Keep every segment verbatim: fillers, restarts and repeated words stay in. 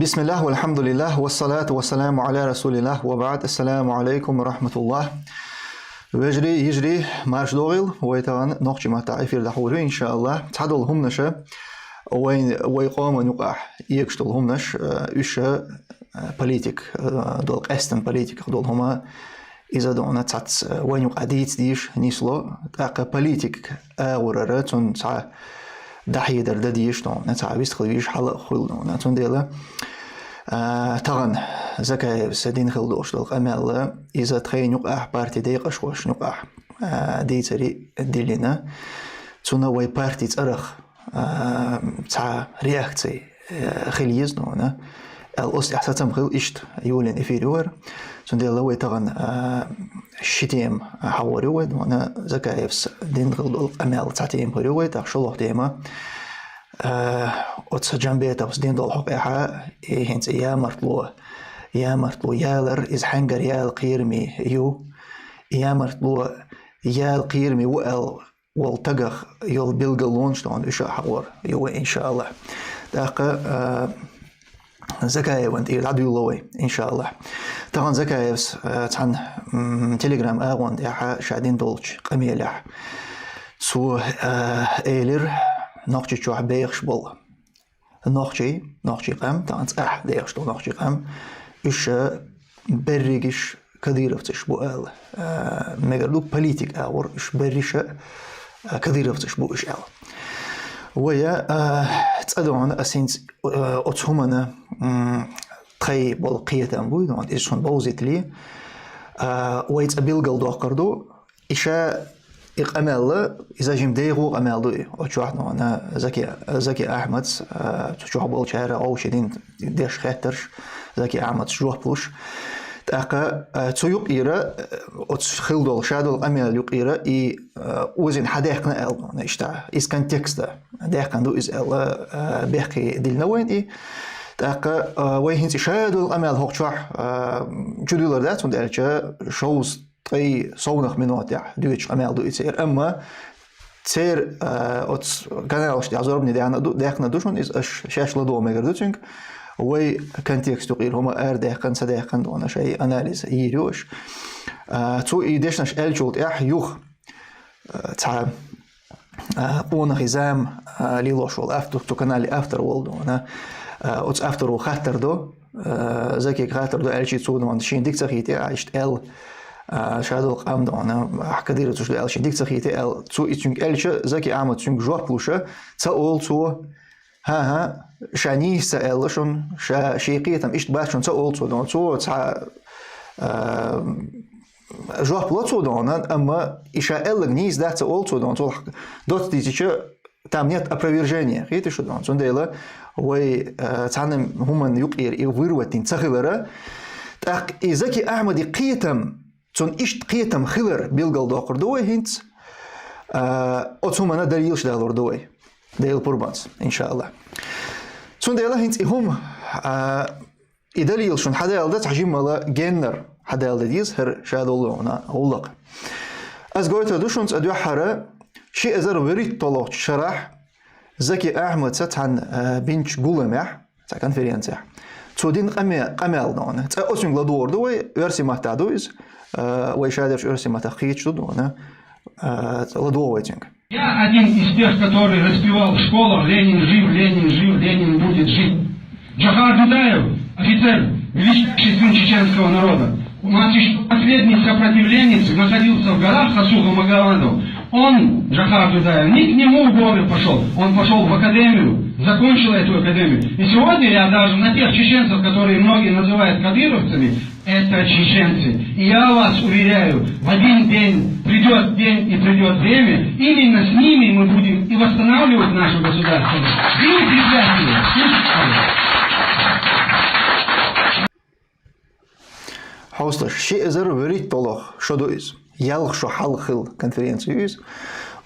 بسم الله والحمد لله والصلاة والسلام على رسول الله وبعد. السلام عليكم ورحمة الله. Вежарий, йижарий, марша догӀийла, вай тахан нохчийн маттахь эфир дӀахьур ю, иншааллахӀ. Цхьадолу хӀуманаш, вайн, вай къоман юкъахь эгаш долу хӀуманаш, э, уьш, э, политик, э, долу, къаьстина политиках долу хӀума, иза дона цхьацца, э, вайн юкъахь дийца дийш нисло, тӀаккха политик агӀорара цунна цхьа дӀахьедар дан дийш дона, цхьа вистхила вийш хьала а хуьлу дона. Цундела, а, тахана Закаевс дина хила долуш долу къамел, иза тхайна юкъахь, парти декъашхошна юкъахь, а, дийцаре диллина. Цунна вай парти цӀарах, а, цхьа реакци, а, хила еза дона. Аьлла, оцу тӀехь сацам хила иштта Юлин эфир ю вара. Цундела вай тахана, а, ши тема хьахор ю вай дона. Закаевс дина хила долу къамел цхьа тема хир ю вай, тӀаккха шолгӀа тема, а, оцу Джамбетовс дина долу хьокъехьа, и хӀинца ямартло, ямартло ялар, иза хьаьнгара яла кхераме ю, ямартло яла кхераме ву аьлла, волу тагах йолу билгалонаш дона уьш а хьахор ю вай, иншааллахӀ. ТӀаккха, а, Закаеван тӀера дӀадуьйло вай, иншааллахӀ. Тахана Закаевс, а, цхьана, м, Telegram агӀон тӀехь ша дина долчу къамелехь цо, а, элира, Нохчийчохь бехаш болу нохчий, нохчий къам, тахана цӀахь дехаш долу нохчий къам, уьш, а, берригаш кадыровцаш бу аьлла, а, мегар ду политик агӀор, уьш берриш а, а, кадыровцаш бу уьш аьлла. Вай, а, цӀа дона ас хӀинца, а, оцу хӀуманна, м, тхайн болу кхетам буй, дона, иза шуна бовзийтале, а, вай цӀа билгалдоккхур ду, и ша и къамел, иза жима дегӀо къамел ду и. Оцу чохь дона Заки, Заки Ахьмадс, а, цу чохь болчара, овши дин деш хеттарш, Заки Ахьмадс жоп луш. ТӀаккха, а, цу юкъера, а, оцу хила долу, ша долу къамел юкъера и, а, озийна хьадаьккхина аьлла дона иштта. Из контекста даьккхина ду иза аьлла, а, бехке диллина вайна и. ТӀаккха, а, вай хӀинца ша долу къамел хӀокху чохь, а, чудуьйлур дац, хӀунда аьлча шовзткъе совнах минотехь дуьйцуш къамел ду и церан. Амма церан, а, оцу каналаш тӀехь зорбане даьхна ду, даьккхина ду шуна иза, аша шаьш ладогӀа мегар ду цуьнга. Вай контекст юкъера хӀума арадаьккхина, ца даьккхина дона шайн анализ йийр ю аша. А, цо и дешнаш аьллачул тӀаьхьа юха, а, цхьа, а, къонахий зама, а, лелош волу автор, цу канале автор волу дона. А, оцу авторо хаттар до, а, Закига хаттар до, аьлча цо дона шена дика ца хийти, а, иштта аьлла, а, ша долу къам дона, ахь кадыровцаш ду аьлла шена дика ца хийти аьлла, цо и цуьнга аьлча, Заки Ахьмад цуьнга жоп луша, ца олу цо, хӀан-хӀа, ша нийса ца аьлла шуна, ша шен кхетам иштта бац шуна ца олу цо дона. Цо цхьа, а, жоп ло цо дона, амма и ша аьлларг нийса дац ца олу цо дона. Цо доцца дийцича, там нет опровержения, хийти шу дона. Цундела вай, а, цхьана хӀуманна юкъера и вырвать дина ца хилара, тӀаккха и Заки Ахьмади кхетам, цунна иштта кхетам хилар билгалдоккхур ду вай хӀинца, а, оцу хӀуманна далилаш далур ду вай. Дела пурбанца, иншааллахӀ. Цундела хӀинца и хӀума, а, и далил шуна хьадалда, цхьа жиммала геннар хьадалда деза хӀара ша долу дона гӀуллакх. Ас гойтур ду шуна цкъа дуьххьара, ши эзар вуьрхӀитталгӀачу шарахь Заки Ахьмадса цхьана, а, бинчу гуламехь, цхьа конференцехь. Цо дина къаме-, къамел дона. Цкъа оцуьнга ладогӀур ду вай, оьрсийн маттахь ду иза, а, вай ша дерш оьрсийн маттахь кхеташ ду дона, а, ладогӀа вай цуьнга. Я один из тех, который распевал в школах: «Ленин жив, Ленин жив, Ленин будет жить». Джохар Дудаев, офицер, величайший сын чеченского народа. У нас еще последний сопротивленец находился в горах Хасуха Магаладов. Он, Джохар Дудаев, не к нему в горы пошел, он пошел в академию, закончил эту академию. И сегодня я даже на тех чеченцев, которые многие называют кадыровцами, это чеченцы. И я вас уверяю, в один день придет день и придет время, именно с ними мы будем и восстанавливать наше государство. Жив, ребята! Хьовсалаш, ши эзар вуьрхӀитталгӀа шо ду иза. Ялх шо хьалха хилла конференци ю иза.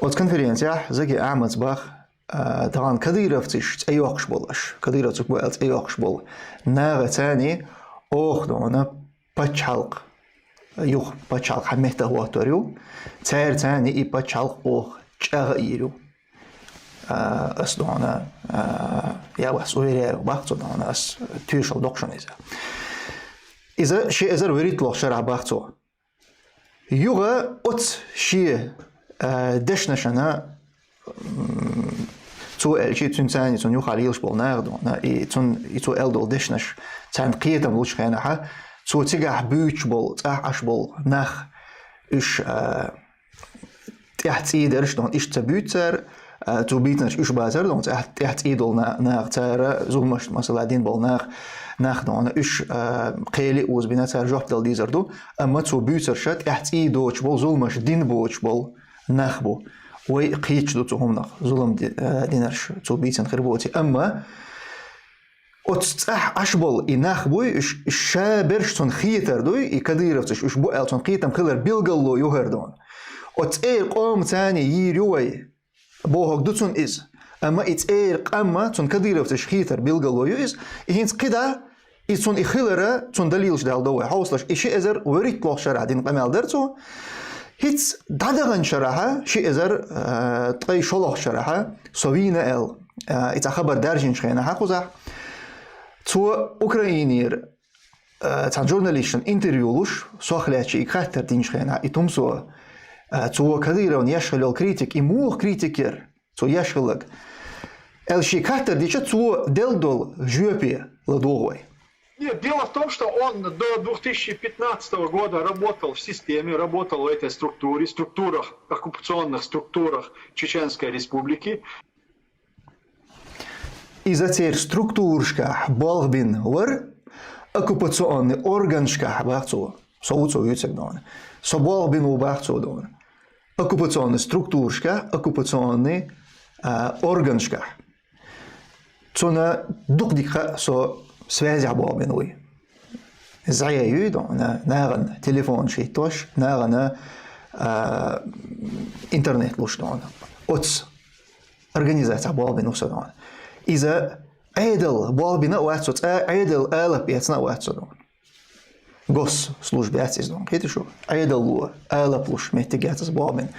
Оцу конференцехь Заки Ахьмадс бах, а, тахана кадыровцаш цӀе йоккхуш болу аша, кадыровцаш бу аьлла цӀе йоккхуш болу наха, царний оха дона пачхьалкх, юха пачхьалкх хьан метта хӀоттор ю, цара царний и пачхьалкх оха чӀагӀа а йийр ю. а, ас дона, а, я вас уверяю, бах цо дона, ас тюшал докшун иза. Иза ши эзар верит лох шарах бах цо. Юга оц ши, а, дешнашана, м, цо элчи цунцани, цун юхал йилш бол нах дона, и цун, и цо эл дол дешнаш, цан кхетам луч хенаха, цо цигах бюч бол, цах аш бол нах, уж, а, тӀехь цӀийдарш дон ишт ца буьйцар, а, цу бийцнаш уж базар дон, тӀехь, тӀехь цӀийдол на-, нах цара, зулмаш, масала, дин бол нах, нах дон, уж, а, кхели уз бина цар жоп дал дизар ду, амма цу буьйцарша тӀехь цӀийдоч бол, зулмаш дин боч бол нах бу. Вай кхич ду цу хумнах, зулам ди-, а, динарш цу бийцан хир боци. Амма Оц цӀахь Ӏаш бол и нах буй, уж, уж ша берш цун хетар дуй, и кадыровцаш уж бу аьл цун кхетам хилар билгалло ю хӀара дон. Оц цӀер къом цани йийр ю вай, бохаг ду цун из. Амма и цӀер къамма цун кадыровцаш хетар билгалло ю из, и хӀинц кхида, и цун и хилара, цун далилаш дал до вай. Хьовсалаш, и ши эзар вуьрхӀиттлох шарахь дин къамел дар цо. ХӀинц дӀадаханча шарахьа, ши эзар, э, ткъай шолгӀа шарахьа, со вийна аьл, э, и цхьа хабар даржинчу хенахьа кхузахь. Цо Украинера, э, цхьана журналистшна интервью луш, сох лаьчча и хаттар динчу хенахь, и тумсо, э, цо Кадыровна еш хилла йолу критик, и муха критик яра, цо еш хилларг. Аьлла ши хаттар дича, цо делла долу жоьпе ладугӀу вай. Нет, дело в том, что он до две тысячи пятнадцатого года работал в системе, работал в этой структуре, структурах, оккупационных структурах Чеченской Республики. Иза церан структурашкахь болх бина вара, оккупационный органашкахь бах цо. Со ву цо вуьйцург дона. Со болх бина ву бах цо дона. Оккупационный структурашкахь, оккупационный, а, органашкахь. Цунна дукха дика хаьа со связехь болх бина вуй. ЗӀе юй дона, нагӀана телефонаш хӀиттош, нагӀана, а, интернет луш дона. Оц организацехь болх бина ву со дона. Иза Ӏедал болх бина а вац со, цкъа Ӏедал алап эцна а вац со дона. Госслужба яц иза дона, кхета шу. Ӏедало алап луш меттиг яц иза болх бина.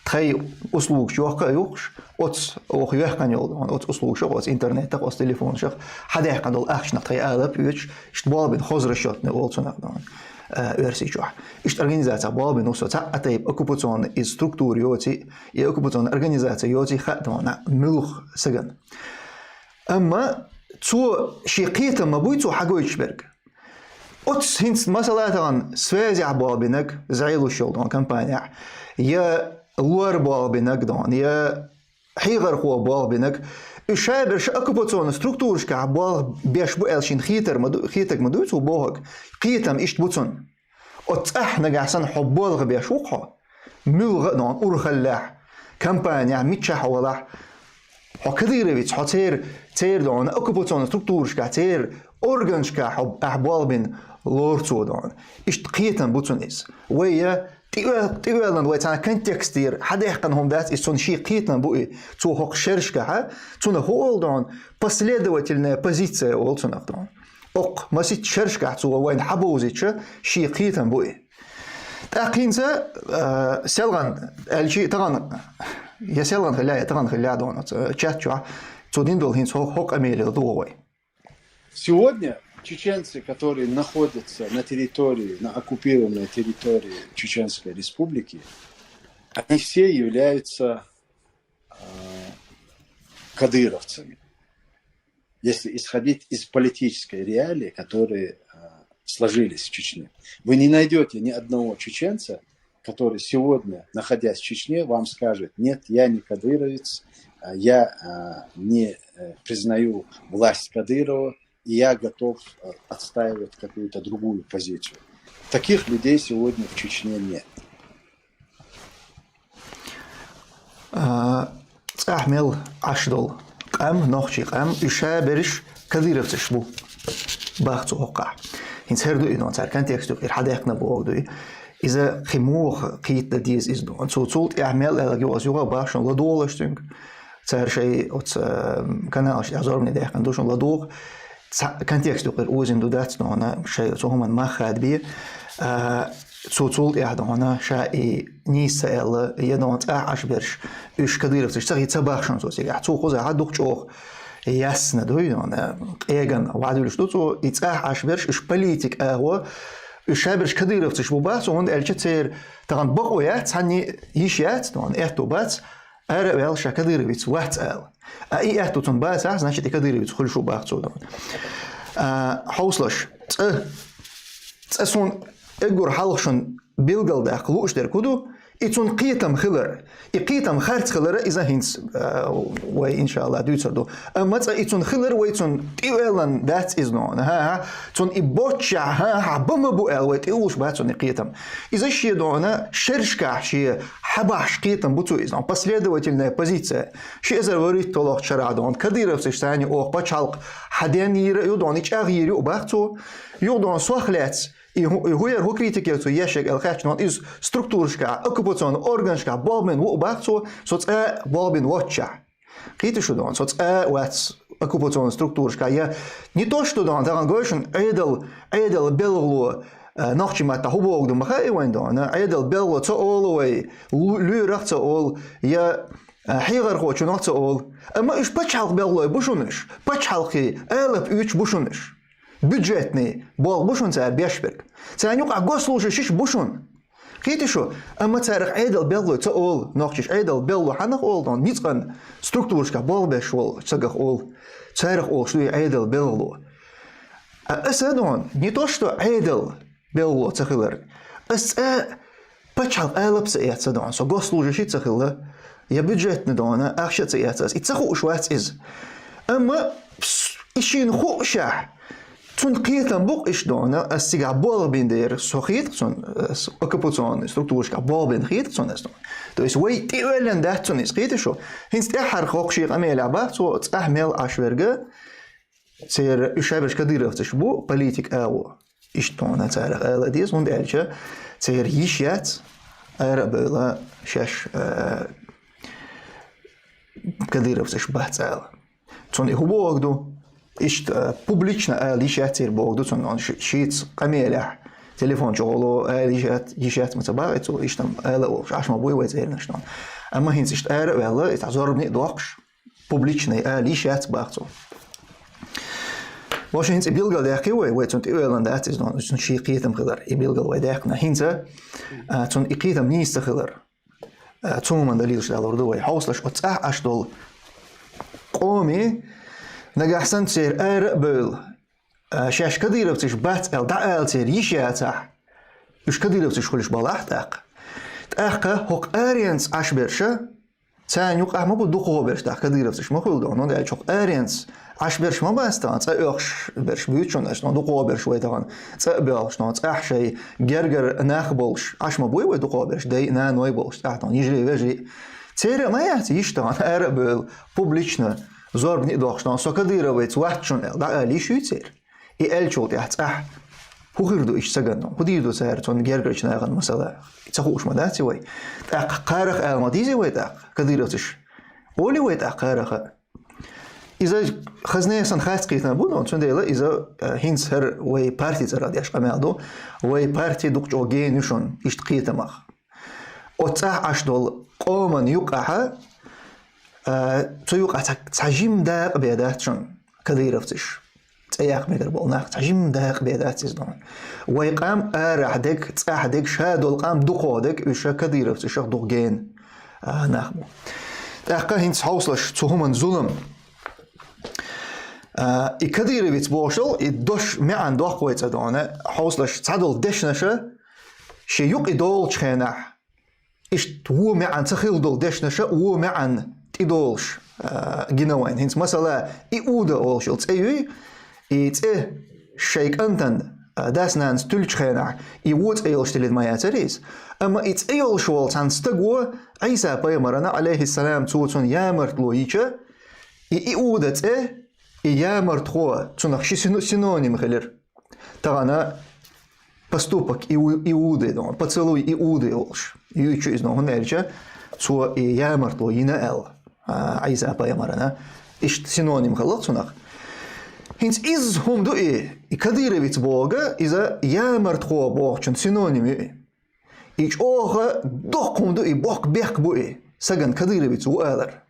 Тхай услугаш йоккха а юхуш, оц оха йоьхкана йолу дона, оц услугашах, оц интернетах, оц телефонашах, хьадаьккхина долу ахчанах тхай алап оьцуш, иштта болх бина хозрасчётный олу цунах дона, э, оьрсийчохь. Иштта организацехь болх бина ву со, цхьа а тайпа оккупационный иза структура йоций, и оккупационная организация йоций хаьа дона, муьлха сагана. Амма цо шен кхетам ма буй цо хьагойтуш берг. Оц хӀинца масала тахана связехь болх бинарг, зӀе луш йолу дона компанехь, я лор болх бинарг дона, я хьехархо болх бинарг, уьш ша берш оккупационный структурашкахь болх беш бу аьлла шен хетар ма ду, хетаг ма дуй цо бохург, кхетам иштта бу цунна. Оцу цӀахь нагахь санна хьо болх беш ву-кх хьо, муьлха а дона, урхаллехь, компанехь, миччахь а валахь, хьо кадыровец, хьо церан, церан дона оккупационный структурашкахь, церан органашкахь хьо, ахь болх бина лору цо дона. Иштта кхетам бу цунна иза. Вай я тӀеоьл-, тӀеоьллина вай цхьана контекстера хьадаьккхина хӀума дац, иза цунна шен кхетам бу и, цо хӀокху шерашкахьа, цунах хӀу олу дона, последовательная позиция олу цунах дона. Оккха масийтта шерашкахь цо вайна хьабовзийча, шен кхетам бу и. ТӀаккха хӀинца, а, селхана, аьлчи тахана, я селхана хилла, я тахана хилла дона, ца-, чат чохь, цо дина долу хӀинца хӀо-, хӀокху къамеле ладугӀу вай. Сегодня чеченцы, которые находятся на территории, на оккупированной территории Чеченской Республики, они все являются, а, кадыровцами, если исходить из политической реалии, которые, а, сложились в Чечне. Вы не найдёте ни одного чеченца, который сегодня, находясь в Чечне, вам скажет: «Нет, я не кадыровец, а, я, а, не, э, признаю власть Кадырова, и я готов, э, отстаивать какую-то другую позицию». Таких людей сегодня в Чечне нет. А, цӀахь мел Ӏаш долу къам, нохчий къам, уьш ша берш кадыровцаш бу, бах цо хӀокхахь. ХӀинца хӀара ду и дона, цара контекст юкъера хьадаьккхина боху дуй. Иза кхин муха кхетта деза иза дона. Цо цул тӀаьхьа мел аьлларг ю аса юха бах шуна ладогӀалаш цуьнга. Цара шайн оцу, а, каналаш тӀехь зорбане даьккхина ду шуна ладугӀу. Цхьа контекст юкъера озийна ду дац дона, шайн цу хӀуманна мах хадабе. А, цо цул тӀаьхьа дона ша и нийса ца аьлла, я дона цӀахь Ӏаш берш, уьш кадыровцаш ца хи ца бахшан цо цигахь. Цо кхузахь дукха чӀогӀа ясна дуй дона, къеган вадуьлуш ду цо, и цӀахь Ӏаш берш, уьш политик агӀо, уьш ша берш кадыровцаш бу бац, хӀунда аьлча церан тахана бакъо яц, цхьанне йиш яц дона, аьтту бац, ара а ваьлла ша кадыровец вац ала. А и аьтту цун бацахь, значит, и кадыровец хуьлуш ву бах цо дона. А, хьовсалаш, цӀа, цӀа суна эггур хьалха шун билгалдаккха лууш дерг хӀу ду, и цун кхетам хилар. И кхетам харц хилара иза хӀинца, а, вай, иншалла, дуьйцур ду. Амма цӀа и цун хилар вай цун тӀеоьллан дац иза дона. ХӀа-хӀа, цун и бочча, хӀа-хӀа, ба ма бу аьлла вай тӀеулуш бац цун и кхетам. Иза шен дона шершкахь шен хьабахьаш кхетам бу цо иза дона. Последовательная позиция. Ши эзар вуьрхӀитталгӀачу шарахь дона. Кадыровцаш санна оха пачхьалкх хьаден йийр а ю дона, и чӀагӀйийр ю бах цо. Юха дона сох лаьцна. И хӀу-, и хӀу яра, хӀу критикера цо еш яра аьлла хаьттича, иза структурашкахь, оккупационный органашкахь болх бина ву бах цо, со цӀа болх бина воццушехь. Кхетий шу дона, со цӀа вац оккупационный структурашкахь. Я не то, что дона, тахана гой шуна Ӏедал, Ӏедал белгало, э, нохчийн маттахь хӀу боху ду ма хаьа вайн дона, Ӏедал белгало ца олу вай, лу-, луьйрах ца олу, я, э, хьехархочунах ца олу. Амма уьш пачхьалкх белгалой бу шуна уьш, пачхьалкхе алапа оьцуш бу шуна уьш. Бюджетный болх бу шуна цара беш берг. Царна юкъахь госслужащий бу шуна. Кхетий шу, амма царах Ӏедал белгало ца олу, нохчаша Ӏедал белгало хьанах олу дона, ницкъан структурашкахь болх беш волу сагах олу. Царах олуш ду и Ӏедал белгало. А аса дона, не то что Ӏедал белгало ца хилар, аса цӀа пачхьалкх алапа ца эцна дона, со госслужащий ца хилла, я бюджетный дона, ахча а ца эцна аса. И ца хууш вац иза. Амма пс-, и шена хуушехь, цунна кхетам бу-кх иштта дона, аса цигахь болх бина дера, со хетахь цунна, аса оккупационный структурашкахь болх бина хетахь цунна аса дона. То есть вай тӀеоьллан дац цунна иза, кхетий шу. ХӀинца тӀаьххьара хӀокху шен къамелехь бах цо, цӀахь мел Ӏаш верг, церан уьш ша берш кадыровцаш бу, политик агӀо. Иштта дона царах ала а деза, хӀунда аьлча церан йиш яц, ара а бевлла шаьш, э, кадыровцаш бац ала. Цунна и хӀу бохург ду? Иштта, э, публично ала йиш яц церан бохург ду цунна, ш-, шица къамелехь, телефон чу гӀо ло, ала йиш яц, йиш яц ма ца боху цо, иштта ала а волуш, Ӏаш ма буй вай цӀернаш дона. Амма хӀинца иштта ара а ваьлла, и цхьа зорбане а доккхуш, публичный ала йиш яц бах цо. Ваша хӀинца и билгалдаьккхи вай, вай цунна тӀеоьллан дац иза дона, цунна шен кхетам хилар, и билгал вай даьккхина. ХӀинца, а, цунна и кхетам нийса ца хилар, а, цу хӀуманна далилаш далур ду вай. Хьовсалаш, оцу цӀахь Ӏаш долу къоме, нагахь санна церан ара а бевлла, а, шаьш кадыровцаш бац аьлла дӀаала церан йиш яцахь, уьш кадыровцаш хуьлуш балахь тӀаккха. ТӀаккха хӀокху аренца Ӏаш берша, царна юкъахь ма бу дукхахберш тӀаккха кадыровцаш ма хуьлу дона, хӀунда аьлча хӀокху аренца Ӏаш берш ма бац тахана, цӀа оьхуш берш буьйцу шуна аса, дукхахберш вай тахана цӀа а боьлхуш, цӀахь шайн гергара нах болуш, Ӏаш ма буй вай дукхахберш, дай а, наной болуш, цӀахь дона, йижарий, вежарий. Церан а ма яц йиш тахана, ара а бевлла, публично, зорбане а доккхуш дона, со кадыровец вац шуна аьлла, дӀаала йиш юй церан? И аьллачул тӀаьхьа цӀахь хӀу хир ду иштта сагана? ХӀу дийр ду цара цунна гергарчу нахана масала? Ца хууш ма дац и вай. ТӀаккха кхарах ала ма дийзий вай тӀаккха, кадыровцаш? Олий вай тӀаккха кхараха? Иза хазне сан хац кхетам бу дона, цундела иза, э, хӀинца хӀара вай парти цӀарах деш къамел ду. Вай парти дукха чӀогӀа гена ю шуна иштта кхетамах. Оцу цӀахь Ӏаш долу къоман юкъахьа, а, цу юкъахь цхьа, цхьа жима дакъа бен дац шуна кадыровцаш. ЦӀе яккха мегар болу нах, цхьа жима дакъа бен дац иза дона. Вай къам арахь дерг, цӀахь дерг, ша долу къам дукхох дерг, уьш ша кадыровцашах дукха гена, а, нах бу. ТӀаккха хӀинца хьовсалаш цу хӀуман зулам. А, и кадыровец бохуш долу, и дош маьӀна доккху вай цӀа дона, хьовсалаш цхьадолу дешнаша, шен юкъа и долучу хенахь, иштта вон маьӀна ца хилла долу дешнаша, вон маьӀна тӀедолуш, а, гина вайна. ХӀинца масала, Иуда олуш йолу цӀе юй, и цӀе шайн кӀантана, а, дас-нанас туьллучу хенахь, и вон цӀе йолуш тиллина ма яцара иза. Амма и цӀе йолуш волу цхьана стаго Ӏийса пайхамарана, алейхиссалам, цо цунна ямартло йича, и Иуда цӀе, и ямартхо, цунах ши сино-, синоним хилира. Тахана поступок Иу-, Иуды, ну, поцелуй Иуды олуш. Юьйцу иза, ну, хӀунда аьлча, цо и ямартло йина аьлла, а, Ӏийса пайхамарана. Иштта синоним хилла цунах. ХӀинца иза хӀума ду и, и кадыровец боху, иза ямартхо бохучун синоним ю и. И чӀоагӀа доккха хӀума ду и, боккха бехк бу и, сагана кадыровец ву алар.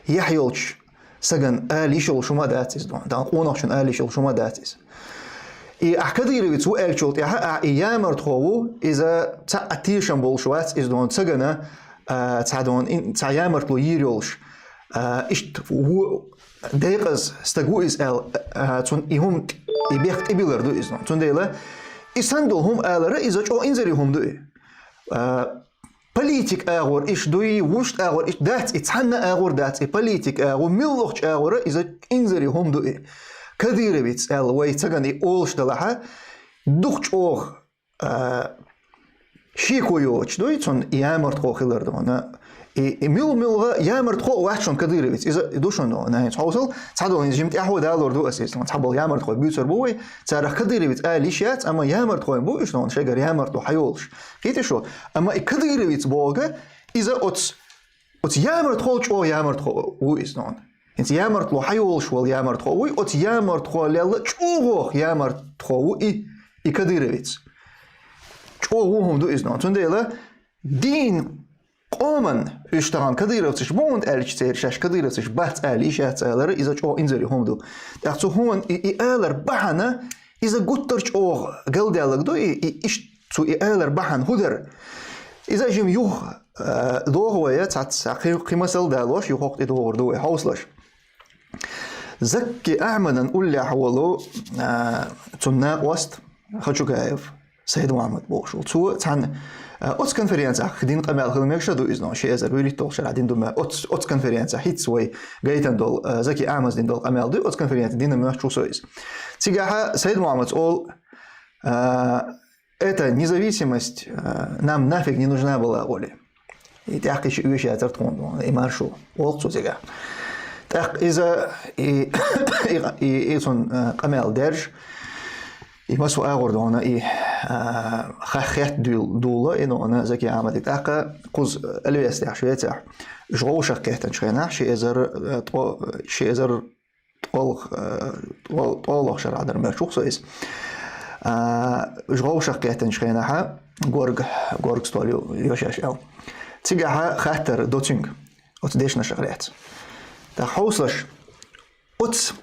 Яхь йолчу сагана ала йиш йолуш хӀума дац иза, дон. Дан къонахчун ала йиш йолуш хӀума дац иза. И ахь кадыровец ву аьллачул тӀаьхьа, ахь и ямартхо ву, иза цхьа а тешам болуш вац иза, дон, сагана, а, цхьа, дон, ин-, цхьа ямартло йийр йолуш. А, иштта ву, декъаза стаг ву иза аьлла, а, цунна и хӀума, и бехк тӀебиллар ду иза, дон. Цундела и санна долу хӀума алара, иза чӀо инзаре хӀума ду и. А, политик агӀор иш дуй, вуьшта агӀор иш дац и, цхьанна агӀор дац и, политик агӀор, миллахчу агӀора иза инзаре хӀума ду и. Кадыровец аьлла вай цаган и олуш далахьа, дукха чӀогӀа, а, шеко йоцуш дуй, цунна ямартхо хилар, дона. И, и мил-милгӀа ямартхо а вац шуна кадыровец, иза ду шуна, дона. ХӀинца хьовсал, цхьадолу хӀинца жимтӀехь а далор ду ас иза, дона. Цхьаболу ямартхой буьйцур бу вай, царах кадыровец ала йиш яц, амма ямартхой бу уьш, дона, шайгара ямартхо хьайолуш. Кхетий шу? Амма и кадыровец бохург, иза оц, оц ямартхол чӀогӀа ямартхо ву иза, дона. ХӀинца ямартло хьайолуш волу ямартхо вуй, оц ямартхо лелла чӀогӀох ямартхо ву и, и кадыровец. ЧӀогӀа ву хӀума ду иза, дона. Цундела дийна къоман уьш тахана кадыровцаш бу хӀунда аьлча, церан шаьш кадыровцаш бац ала йиш яц алара, иза чӀогӀа инзаре хӀума ду. ТӀаккха цу хӀуман и, и алар бахьана, иза гуттар чӀогӀа галдаьллаг ду, и, и иштта цу и алар бахьана хӀун дара? Иза жима юха, а, догӀу вай, цхьацца кхи-, кхин масал далош, юха хӀокху тӀе догӀур ду вай, хьовсалаш. Закки Ахьмадан уллехь волу, а, цунна накъост Хачугаев Сайд-Мухьаммад бохуш волу. Цо цхьаьна, а, оцу конференцехь дина къамел хила мегаш ду иза, но ши эзар вуьрхӀитталгӀа шарахь дина ду ма, оцу, оцу конференцехь хӀинца вай гайтина долу, а, Заки Ахьмада дина долу къамел ду, оцу конференцехь дина моьттуш ву со иза. Цигахь Сайд-Мухьаммада олу, а, «Эта независимость, а, нам нафиг не нужна была», олий. И тӀаккха и ши оьшуш яцара тхуна, и маршо, олу цо цигахь. ТӀаккха иза, и, и, и, и цунна, а, къамел дерш, и массо агӀор дона, и, а, ха-, хетта дуьл-, дулло, и дона Заки Ахьмаде. ТӀаккха кхуза Альвестехь, Швецехь, уьш вовшах кхеттанчу хенахь, ши эзар, а, тӀо-, ши эзар тӀолгӀа, э, тӀо-, тӀолгӀа шарахь дара моьттуш ву со иза. А, уьш вовшах кхеттанчу хенахь, горга, горга стол ю-, йо шаьш аьлла. Цигахь хаттар до цуьнга, оцу дешнашах лаьцна. ТӀаккха хьовсалаш, оцу,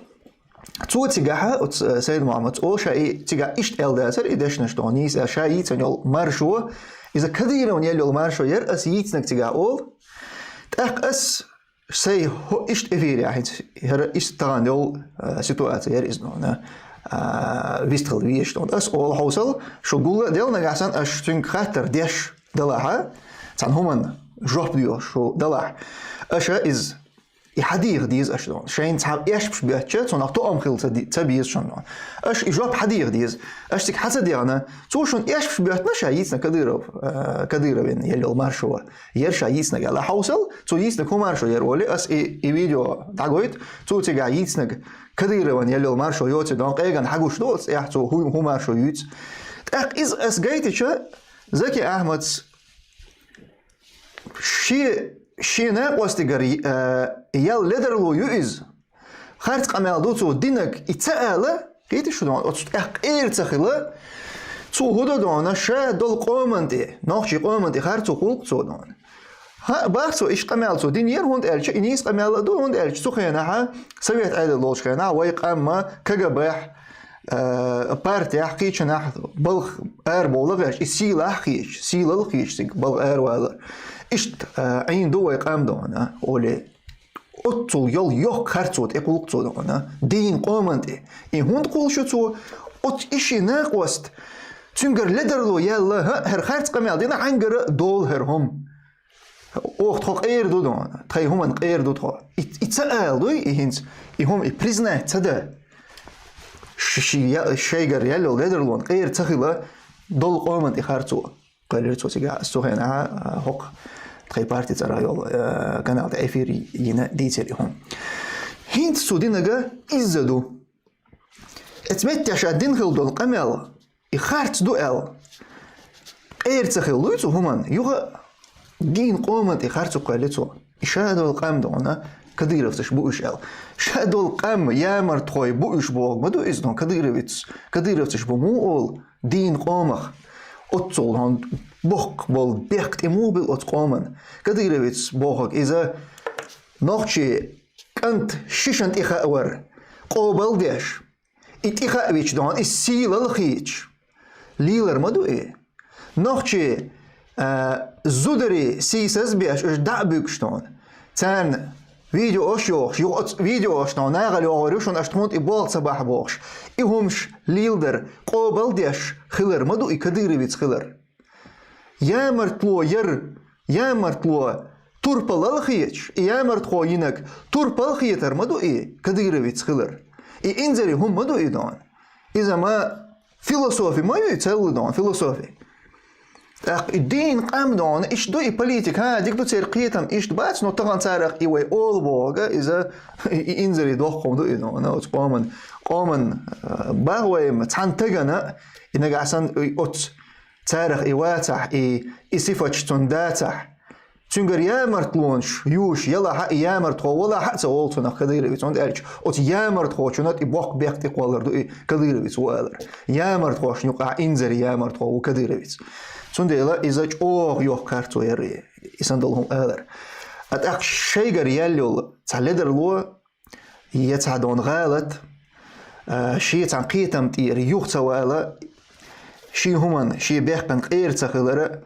цо цигахь, оцу, э, Сайд-Мухьаммада олу ша и цигахь иштта аьлла дацара, и дешнаш дона нийса, ша йийцина йолу маршо, иза Кадыровна елла йолу маршо яра, ас йийцинарг цигахь олу. ТӀаккха ас Сайн хӀо-, иштта эфирехь хӀинца, хӀара иштта тахана йолу, а, ситуация яра иза нуна, а, вистхила везаш нуна. Ас олу хьовсал, шу гулла а делла нагахь санна, аш цуьнга хаттар деш далахьа, цхьана хӀуманна жоп доьхуш шу далахь, аша иза, и хьадийха деза аша нуна. Шайна цхьа эшпаш беттача, цунах тоам хила ца ди-, ца беза шуна нуна. Аша и жоп хьадийха деза. Аша цига хьа ца дехна, цо шуна эшпаш беттана ша йийцина Кадыров, а, Кадыровна елла йолу маршо. Яра ша йийцинарг аьлла хьовсал, цо йийцинарг хӀун маршо яра олий, ас и, и видео дӀагойта, цо цигахь йийцинарг Кадыровна елла йолу маршо йоций дон къеган хьагуш ду оцу тӀехь, цо хӀун, хӀун маршо юьйцу. ТӀаккха иза ас гайтича, Заки Ахьмадс ши, шен накъостигара, э, ял ледарло ю иза. Харц къамел ду цо динарг и ца ала, кхетий шу дона, оцу тӀехь къера ца хила, цо хӀун до дона, ша долу къоман тӀе, нохчий къоман тӀе харцо кхулкху цо дона. ХӀаъ, бах цо, иштта къамел цо динера, хӀунда аьлча и нийса къамел а ду, хӀунда аьлча цу хенахьа, совет Ӏедал долчу хенахь, вай къамма КГБ-хь, э, партехь, кхечанахь балха арабовла гӀерташ, и сийлахь хеташ, сийлалла хеташ цига балха аравалар. Иштта, э, Ӏийна ду вай къам дона, олий. Оццул йол йоккха харцо тӀе кхулкху цо дона, дийна къоман тӀе. И хӀунда кхуллуш ю цо? Оцу и ши накъост цуьнгара ледарло яьлла, хӀаъ, хӀара харц къамел дина, хьаьнгара долу хӀара хӀума. Оха тхо къера ду дона, тхайн хӀуманна къера ду тхо. И, и ца ала дуй, и хӀинца, и хӀума и признать ца дан. Ш-, ши я-, шайгара яьлла ледарлонна къера ца хила, долу къоман тӀе харцо. Кхоьллира цо цигахь, ас цу хенахь, а, хӀокху тхайн парти цӀарах йолу, а, канал тӀе эфир йина дийцира и хӀума. ХӀинца цо динарг изза ду. Эцу меттехь ша дина хила долу къамел, и харц ду аьлла, къера ца хилла дуй цу хӀуманна, юха дийна къоман тӀе харцо кхоьлли цо. И ша долу къам дона, кадыровцаш бу уьш аьлла. Ша долу къам ямартхой бу уьш бохург ма ду иза, но кадыровец, кадыровцаш бу муха олу? Дийна къомах. Оццул хьуна боккха болу бехк тӀе муха билла оцу къоман? Кадыровец бохург иза нохчийн кӀант шишан тӀе хаавар къобал деш, и тӀе хаавича дона, и сийлалла хеташ лелар ма ду и. Нохчийн, а, зударий сийсаз беш, уьш дӀа а буьгуш дона. Царна видеош йохуш, юха оцу видеош дона, нахала йогӀур ю шуна, аша тхуна тӀе болх ца бахь бохуш. И хӀумаш леладар къобал деш хилар ма ду и кадыровец хилар. Ямартло яр, ямартло турпалалла хеташ, и ямартхо йинарг турпал хетар ма ду и кадыровец хилар. И инзаре хӀума ма ду и дона. Иза ма философи ма ю и, цалла дона философи. ТӀаккха и дийна къам дона, иштта ду и политика, хӀа, дика ду церан кхетам, иштта бац, но тахана царах и вай олу бохург, иза и, и инзаре доккха хӀума ду и дона, оцу къоман, къоман, а, бах вай ма цхьана тагана, и нагахь санна и оцу царах и вацахь, и, и сифаташ цунна дацахь, цуьнгара ямартлонаш юуш ялахь а, и ямартхо валахь а ца олу цунах кадыровец, хӀунда аьлча оцу ямартхочунна тӀе боккха бехк тӀе кхоллар ду и кадыровец ву алар. Ямартхошна юкъахь инзаре ямартхо ву кадыровец. Цундела иза чӀогӀа йоккха харцо яр и, и санна долу хӀума алар. А тӀаккха шайгара яьлла йолу цхьа ледарло, я цхьа дона гӀалат, а, шен цхьана кхетам тӀера юха ца вала, шен хӀуманна, шен бехкана къера ца хилара,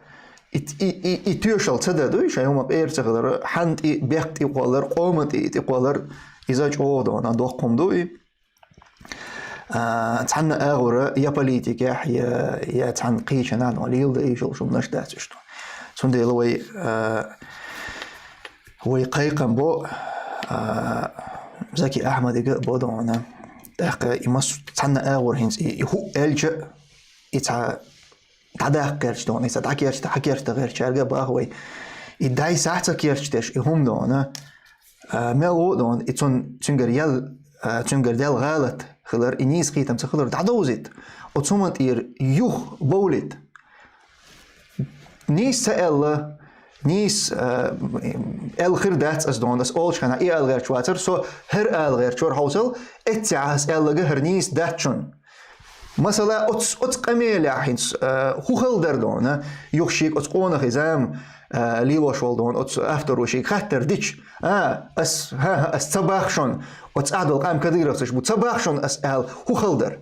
и, и, и, и тоьшалла ца дан дуй, шайн хӀуманна къера ца хилара, хьанна тӀе бехк тӀе кхоллар, къоман тӀе и тӀе кхоллар, иза чӀогӀа дона доккха хӀума ду и. А, цхьанна агӀора я политикехь, я, я цхьанна кхечанхьа дона леладан йиш йолуш хӀуманаш дац уьш дона. Цундела вай, а, вай кхайкхам бо, а, Заки Ахьмадига а бо дона. ТӀаккха и мас-, цхьанна агӀор хӀинца и, и хӀуъа аьлча, и цхьа дӀадаккха гӀерташ дона, и цхьа дӀакерча, дӀакерча гӀертачаьрга а баха вай. И дӀай сахь ца керчадеш, и хӀума дона. А, мел ву дона, и цун, цуьнгара ял, а, цуьнгара дел гӀалат хилар, и нийса кхетам ца хилар дӀадовзийта. Оцу хӀуманна тӀера юха бовлийта. Нийса ца аьлла, нийса, а, аьлла хир дац ас дона, ас олучу хенахь и ала гӀерташ вацара, со хӀара ала гӀерташ вара хьовсал, эццехь ас аьлларг хӀара нийса дац шуна. Масала, оцу, оцу къамелехь хӀинца, а, хӀун хала дара дона, юха шега оцу къонахий зама, а, лелош волу дона, оцу авторо шега хаттар дича, а, ас, хӀан-хӀа, ас ца боху шуна, оцу Ӏаьдал къам кадыровцаш бу, ца боху шуна ас аьлла, хӀун хала дара?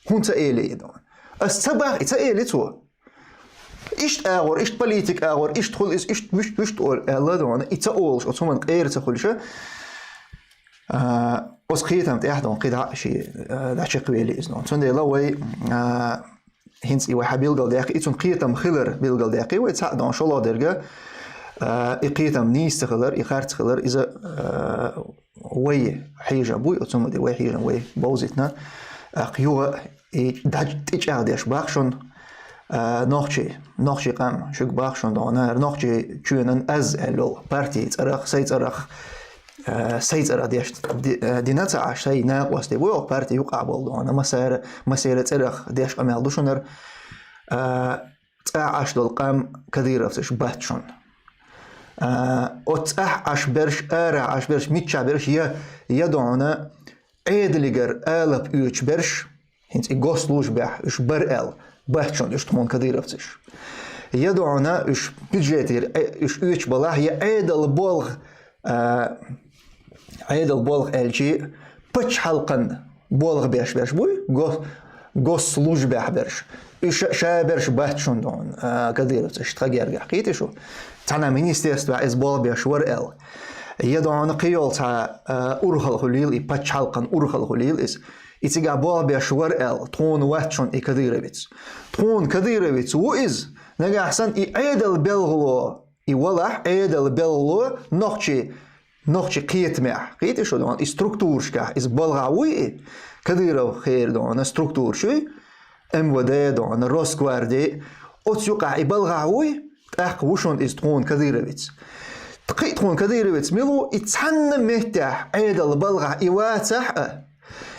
ХӀунда ца элира и дона? Ас ца боху, и ца элира цо. Иштта агӀор, иштта политика агӀор, иштта хуьлу иза, иштта, вуьшта, вуьшта олу аьлла дона, и ца олуш, оцу хӀуманна къера ца хуьлуша, а, оцу кхетам тӀехь дона кхидӀа а шен, а, дӀачекхвели иза дона. Цундела вай, а, хӀинца и вай хьан билгалдаьккхи, и цунна кхетам хилар билгалдаьккхи, вай цхьаъ дона шолгӀа дерг, а, и кхетам нийса ца хилар, и харц хилар, иза, а, вай хьежам буй, оцу хӀуманна тӀе вай хьежам вай бовзийтина, тӀаккха юха и дӀа тӀечӀагӀдеш боху шуна, а, нохчий, нохчий къам шуьга боху шуна дона, нохчий чоьнан аз аьлла йолу партий цӀарах, сай цӀарах, а, сай цӀарах деш ди-, а, дина ца Ӏаш, сай накъостий ву йолу партий юкъахь болу дона, масара, масера цӀарах деш къамел ду шунара, а, цӀа Ӏаш долу къам кадыровцаш бац шуна. А, оцу цӀахь Ӏаш берш, арахь Ӏаш берш, миччахь берш, я, я дона, Ӏедалигара алапа оьцуш берш, хӀинца и госслужбехь уьш бара аьлла, бац шуна уьш тхуна кадыровцаш. Я дона уьш бюджетера, э, уьш оьцуш балахь, я Ӏедал болх, а, Ӏедал болх аьлчи, пачхьалкхан болх беш берш буй, го-, госслужбехь берш. Уьш ша берш бац шуна дона, а, кадыровцаш тхан гергахь, кхетий шу? Цхьана министерствехь иза болх беш вара аьлла. Я дона кхин йолу цхьа, а, урхалла хуьлийла и, пачхьалкхан урхалла хуьлийла иза. И цигахь болх беш вара аьлла, тхуна вац шуна и кадыровец. Тхуна кадыровец ву иза, нагахь санна и Ӏедал белхало, и валахь Ӏедал белхало нохчий, нохчий кхетамехь, кхетий шу дона, и структурашкахь, иза балхахь вуй и, Кадыров хера дона, структураш юй, МВД дона, Росгварди, оцу юкъахь и балхахь вуй, тӀаккха ву шуна иза тхуна кадыровец. Кхин а тхуна кадыровец мила ву, и цхьанна меттехь Ӏедал балхахь и вацахь а,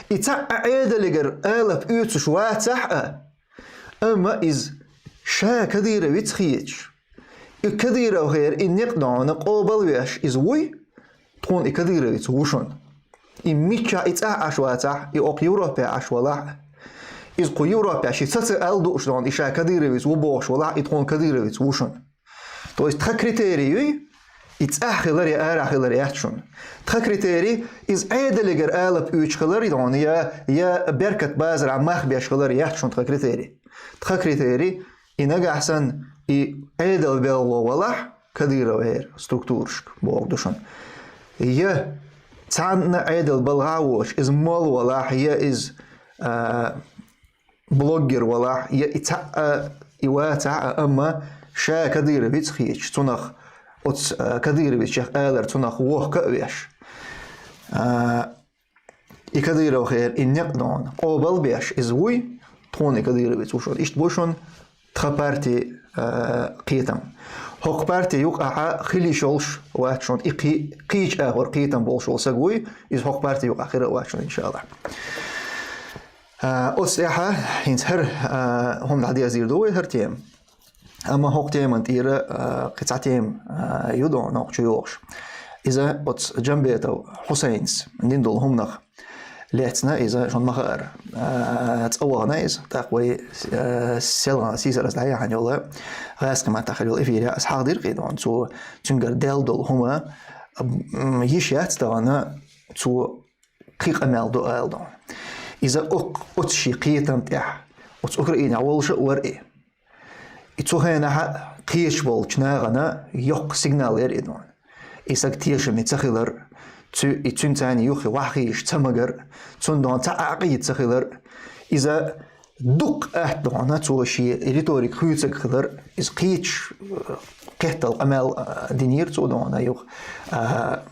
и цхьа а Ӏедалигара алапа оьцуш вацахь а, амма иза ша кадыровец хеташ, и Кадыров хера и некъ дона къобалвеш иза вуй, тхуна и кадыровец ву шуна. И миччахь и цӀахь Ӏаш вацахь, и окху Европе Ӏаш валахь, Иза кху Европе ши ца ца аьлла дууш дона, и ша кадыровец ву бохуш валахь, и тхуна кадыровец ву шуна. То есть тха критерий юй, и цӀахь хилар я арахь хилар яц шуна. Тха критерий, иза Ӏедалегара алап оьцуш хилар дона, я, я беркат базара мах беш хилар яц шуна тха критерий. Тха критерий, и нагахь санна, и Ӏедал белгало валахь, кадыровера структурашка боху ду шуна. Я цхьанна Ӏедал балгӀа а воцуш, иза мол валахь, я иза, а, блоггер валахь, я и цхьаъ а, и вацахь а, амма ша кадыровец хеташ, цунах оцу, а, кадыровецех алар цунах вохка а веш. А, и кадыровхера и некъ дона къобал беш, иза вуй, тхуна и кадыровец ву шуна. Иштта бу шуна тха парти, а, кхетам. ХӀокху парти юкъахь хила йиш йолуш вац шуна, и кхи-, кхечу агӀор кхетам болуш волу саг вуй, иза хӀокху парти юкъахь хир а вац шуна, иншаллахь. А, оцу тӀехь хӀинца хӀара, а, хӀума дӀадезийр ду вай, хӀара тема. Амма хӀокху теман тӀера, а, кхин цхьа тема, а, ю дона, нохча йохуш. Иза оцу Джамбетов Хьусайнс дина долу хӀуманах лаьцна, иза шуна ма хаара, а, цӀа вахана иза, тӀаккха вай, а, селхана сийсараз дӀаяхьана йолу, гӀаьскхи маттахь хилла йолу эфире аса хьахдира кхин дона, цо цуьнгара даьлла долу хӀума, м, йиш яц тахана, цо кхин къамел ду ала дона. Иза окх-, оцу шен кхетам тӀехь, оцу Украинехь волуш а вара и. И цу хенахь кхечу болчу нахана йоккха сигнал яра и дона. И саг тешаме ца хилар, цу-, и цуьнан царна юххе ваххийша ца магар, цунна дона цхьа а Ӏакъийда ца хилар. Иза дуккха атта дона, цо шен риторика хуьйцург хилар, иза кхечу, э, кхеттал къамел, э, динера цо дона юха. А,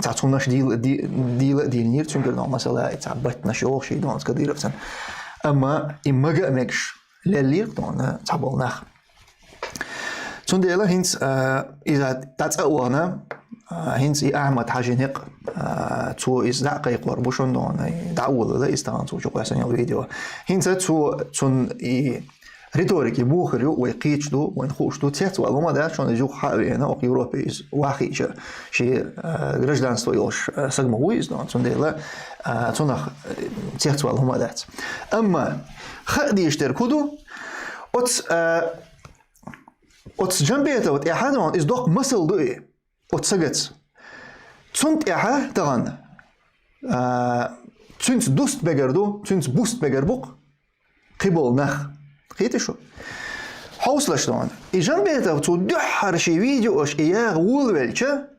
цхьа цунаш дийла, ди-, дийла а дийнера цуьнгара дона, масала, и цхьа баттанаш йоху шен дона Кадыровцан. Амма и мага а мегаш леллера дона цхьаболу нах. Цундела хӀинца, а, иза дӀа цӀа а вахана, а, хӀинца и Ахьмад-Хьажин некъ, а, цо иза дӀа а кхайкхор бу шуна дона, и дӀа а волавелла иза тахана цо чукхоьссина йолу видео. ХӀинца цо, цунна и риторика и муха хир ю, вай кхеташ ду, вайна хууш ду, цецвала хӀума дац шуна иза юха хьа а веана, окху Европе иза ваххийча, шен, а, гражданство йолуш, а, саг ма ву иза дона, цундела, а, цунах, а, цецвала хӀума дац. Амма хаа дезаш дерг хӀун ду? Оцу, а, оцу Джамбетова тӀехь дона, иза доккха масал ду и, оцу сагаца. Цунна тӀехь тахана, а, цуьнца дуста мегар ду, цуьнца буста мегар бу-кх кхин болу нах. Кхетий шу? Хьовсалаш дона. И Джамбетов цо дуьххьара шен видеош и яха волавелча,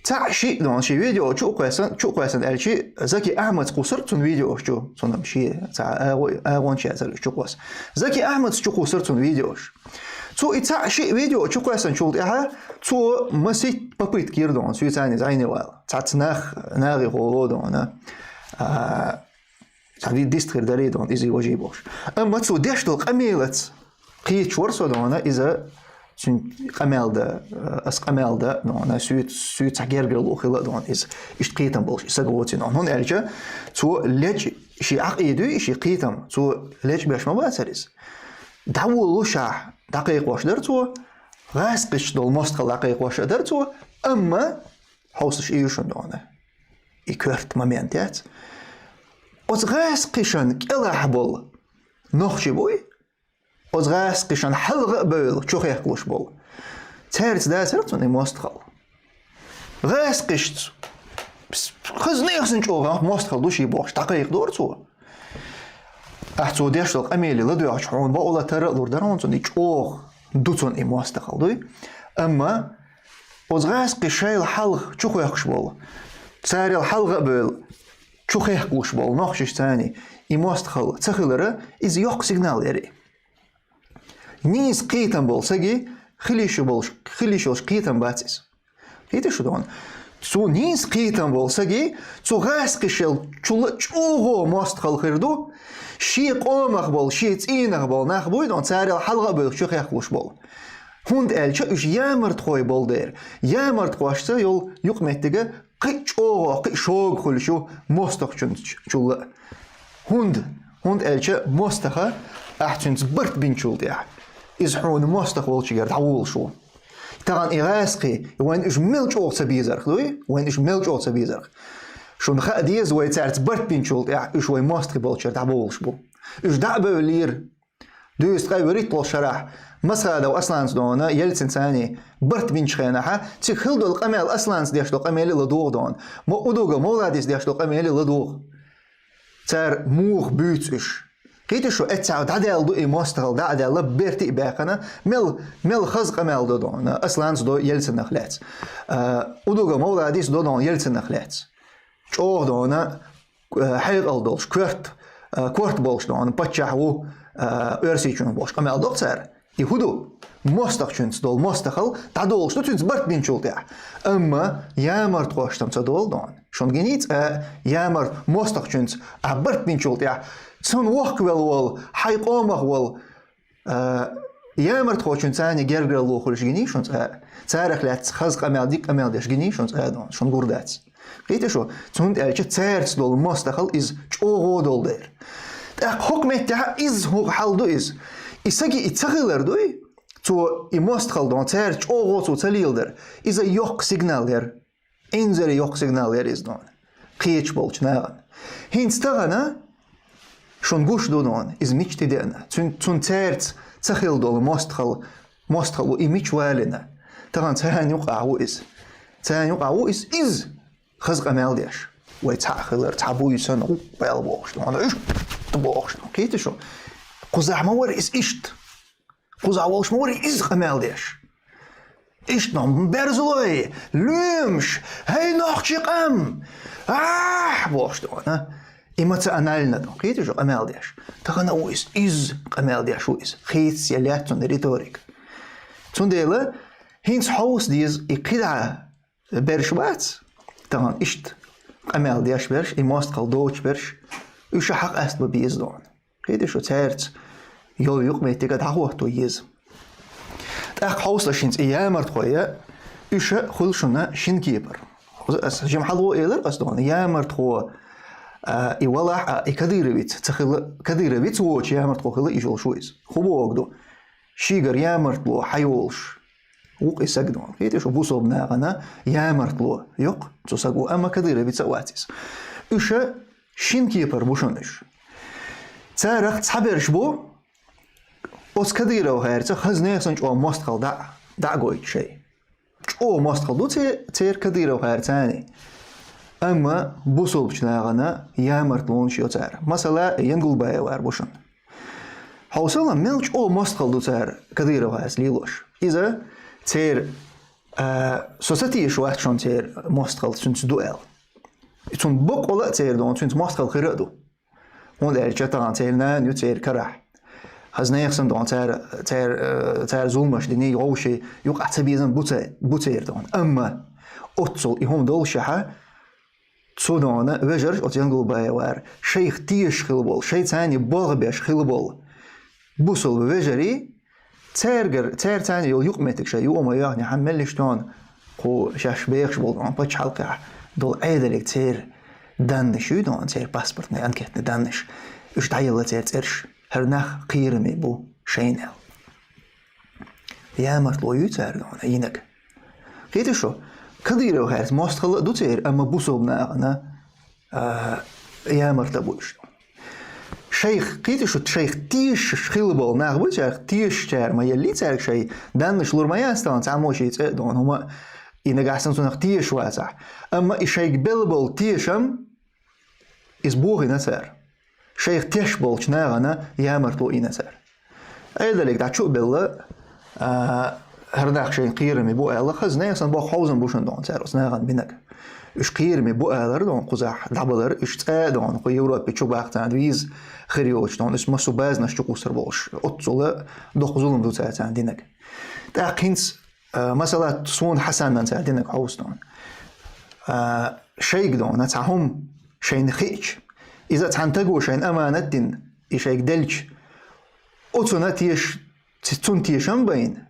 цхьаъ шиъ дона шен видео чу а кхоьссина, чу а кхоьссина аьлча, Заки Ахьмадс кхуссура цунна видеош чу, цунна шен цхьа агӀо-, агӀончаьрца чу кхосса. Заки Ахьмадс чу кхуссура цунна видеош. Цо и цхьаъ шиъ видео чу кхоьссинчул тӀаьхьа, цо масийтта попытка йира дона, соьца иза Ӏийна вала. Цхьацца нах, нахе хӀоло дона. А, цхьа ди-, дистхир дарий дона, иза важий бохуш. Амма цо деш долу къамелаца кхеташ вара со дона, иза цуьнан къамел дан, аса къамел дан дона, суьйца, суьйца гергарло хила а дона, иза иштта кхетам болуш, и саг воций дона. ХӀунда аьлча, цо лечкъа шен Ӏакъийда, шен кхетам, цо лечкъа беш ма бацара иза. ДӀаволалушехь, дӀакхайкхош дара цо, гӀаскхича долу мостагӀалла дӀакхайкхош а дара цо, амма хьовсалаш и ю шуна дона. И коьрта момент яц. Оцу гӀаскхишан кӀелахь болу нохчий буй, оцу гӀаскхишан хьалха а бевлла чухехкалуш болу. Цаьрца дацара цунна и мостагӀалла. ГӀаскхишца хаза нехан чӀогӀа мостагӀалла ду шен бохуш, дӀакхайкхадора цо. Ахь цо деш долу къамеле ладоьгӀча хьуна бакъ латара а лур дара хьуна цунна, и чӀогӀа ду цунна и мостагӀалла дуй. Амма оцу гӀаскхи шайла хьалха чухехкаш болу, царел хьалха а бевлла, чухехкалуш болу нохчашца и мостагӀалла ца хилара, иза йоккха сигнал яра и. Нийса кхетам болу саги хила йиш йолуш, хила йиш йолуш кхетам бац иза. Кхетий шу дона? Цу нийса кхетам болу саги, цу гӀаскхишел чула чӀогӀа мостагӀалла хир ду, шен къомах болу, шен цӀийнах болу нах буй дона, царел хьалха а бевлла чухехкалуш болу. ХӀунда аьлча уьш ямартхой болу дера. Ямартхошца йолу юкъаметтига кхин а чӀогӀа, кхин а шога хуьлуш ю мостагӀчунца чулла а. ХӀунда? ХӀунда аьлча мостагӀа ахь цуьнца барт бинчул тӀаьхьа, иза хьуна мостагӀа волчуьнгара дӀаволуш ву. Тахана и гӀаскхи, вайна уьш мел чӀогӀа ца безарх дуй, вайна уьш мел чӀогӀа ца безарх. Шуна хаа деза, вай цаьрца барт бинчул тӀаьхьа уьш вай мостагӀий болчуьра дӀабовлуш бу. Уьш дӀа а бевллера. Дуьйцу ткъе вуьрхӀитталгӀачу шарахь Масхадов Асланца дона, Ельцинца цхьаьний барт бинчу хенахьа, цига хилла долу къамел Асланца деш долу къамеле ладугӀу дона. Мо Удуга Мовладис деш долу къамеле ладугӀу. Цара муха буьйцу уьш? Кхетий шу, эццахь дӀадаьлла ду и мостагӀалла, дӀа а даьлла, бертий а баьккхина, мел, мел хаза къамел до дона, Асланца до Ельцинах лаьцна. А, Удуга Мовладис до дона Ельцинах лаьцна. ЧӀогӀа дона, а, хьекъал долуш, коьрта, а, корта болуш дона, паччахь ву, а, Оьрсийчоьнан болуш къамел доккху цара. И хӀун ду? МостагӀчуьнца долу мостагӀалла дӀадолуш ду цуьнца барт бинчул тӀаьхьа. Амма ямартхошна ца долу дона. Шуна гиний цкъа ямарт-, мостагӀчуьнца ахь барт бинчул тӀаьхьа, цунна вохкавелла волу, хьайн къомах волу, а, ямартхочуьнца цхьаьний гергарло хуьлуш гиний шуна цкъа? Царах лаьцна хаза къамел, дика къамел деш гиний шуна цкъа дона? Шуна гур дац. Кхетий шу, цундела аьлча цаьрца долу мостагӀалла иза чӀогӀа долу дера. ТӀаккха хӀокху меттехь иза хӀокху хьал ду иза. И саги и ца хилар дуй, цо и мостагӀалла дона, цаьрца чӀогӀа цо ца леладар. Иза йоккха сигнал яра. Инзаре йоккха сигнал яра иза дона. Кхечу болчу нахана. ХӀинца тахана шуна гуш ду дона, иза мича тӀедеана. Цун, цун цаьрца ца хилла долу мостагӀалла, мостагӀалла ву и мича валийна. Тахана царна юкъахь ву иза. Царна юкъахь ву иза, иза хаза къамел деш. Вай цхьаъ хилар, цхьаъ буй санна, гӀуккъ бел бохуш ду. Хьуна иштта бохуш ду. Кхетий шу? Кхузахь ма вара иза иштта. Кхузахь волуш ма вара иза къамел деш. Иштта нах берзалой, лоьмаш, хӀей нохчийн къам! Ахь! Бохуш ду хьуна. Эмоционально ду. Кхетий шу къамел деш? Тахана ву иза, иза къамел деш ву иза. Хийца я лаьцна риторика. Цундела хӀинца хьовса деза и кхидӀа берш бац, тахана иштта къамел деш берш, и мостагӀалла доцуш берш, уьш а хьакъ астбан беза дона. Кхетий шу, цаьрца йолу юкъаметтиг а дӀахӀотто еза. ТӀаккха хьовсалаш хӀинца и ямартхой, уьш а хуьлу шуна шина кепара. Хьовса аса жимхьало элира аса дона, ямартхо, а, и валахь а, и кадыровец ца хилла, кадыровец воцуш ямартхо хилла и йолуш ву иза. ХӀун боху ду? Шийгара ямартло хьайолуш ву-кх и саг дона. Кхетий шу, бусалба нахана ямартло йоккху цу саго, амма кадыровец а вац иза. Уьш а шина кепара бу шуна уьш. Царах цхьаберш бу, оцу кадыровхаьрца хаза нехан санна чӀогӀа мостагӀалла дӀа, дӀа а гойту шайн. ЧӀогӀа мостагӀалла ду це-, церан кадыровхаьрца цхьаьний. Амма бусалбачу нахана ямартлонаш йо цара. Масала, Янгулбаевар бу шуна. Хьовсал, мел чӀогӀа мостагӀалла ду цара кадыровхаьрца лелош. Иза церан, а, со ца теша вац шуна церан мостагӀалла цуьнца ду аьлла. Цунна баккъала а церан дона, цуьнца мостагӀалла хир а ду. ХӀунда аьлча тахана церан нана ю церан карахь. Хаза нехан санна дона цара, цара, э, цара зуламаш диний, вовшийн юкъахь ца безам бу ца-, бу церан дона. Амма оццул и хӀума доллушехьа, цу дона вежарш, оцу Янгулбаевар, шайх тешаш хилла болу, шайца цхьаьний болх беш хилла болу бусалба вежарий, цаьргара, цаьрца цхьаьний йолу юкъаметтиг шайн юкъа ма йоьхнехьа, меллиша дона кху шаьш бехаш болу дона пачхьалкхехь долу Ӏедалега церан данныш ю дона, церан паспортный анкетный данныш. Уьш дӀаелла церан цӀераш. ХӀара нах кхераме бу шайна аьлла. Ямартло ю цара дона йинарг. Кхетий шу, кадыровхаьрца мостагӀалла а ду церан, амма бусалба нахана, а, ямарта а бу уьш. Шайх, кхетий шу, шайх тешаш хилла болу нах буй цаьрга, тешачара ма еллий цаьрга шайн данныш лур ма яц тахана, цхьаммо шен цӀе а дона хӀума, и нагахь санна цунах тешаш вацахь. Амма и шайга белла болу тешам, иза бохийна цара. Шайх тешаш болчу нахана ямартло йина цара. Ӏедалега дӀа чу а белла, а, хӀара нах шайна кхераме бу аьлла, хаза нехан санна боккха хьовзам бу шуна дона цара оцу нахана бинарг. Уьш кхераме бу алар дона кхузахь дӀабалар, уьш цӀа а дона кху Европе чу баккха царна виза хир йоцуш дона, уьш массо а базанаш чу кхуссур болуш. Оццул доккха зулам ду цара царна динарг. ТӀаккха хӀинца, а, масала, суна Хьасанна цара динарг хьовса дона. А, шайга дона цхьа хӀума шайна хиъча, иза цхьана таго шайна аманат дина, и шайга делча, оцунна теш-, ц-, цунна тешам байна.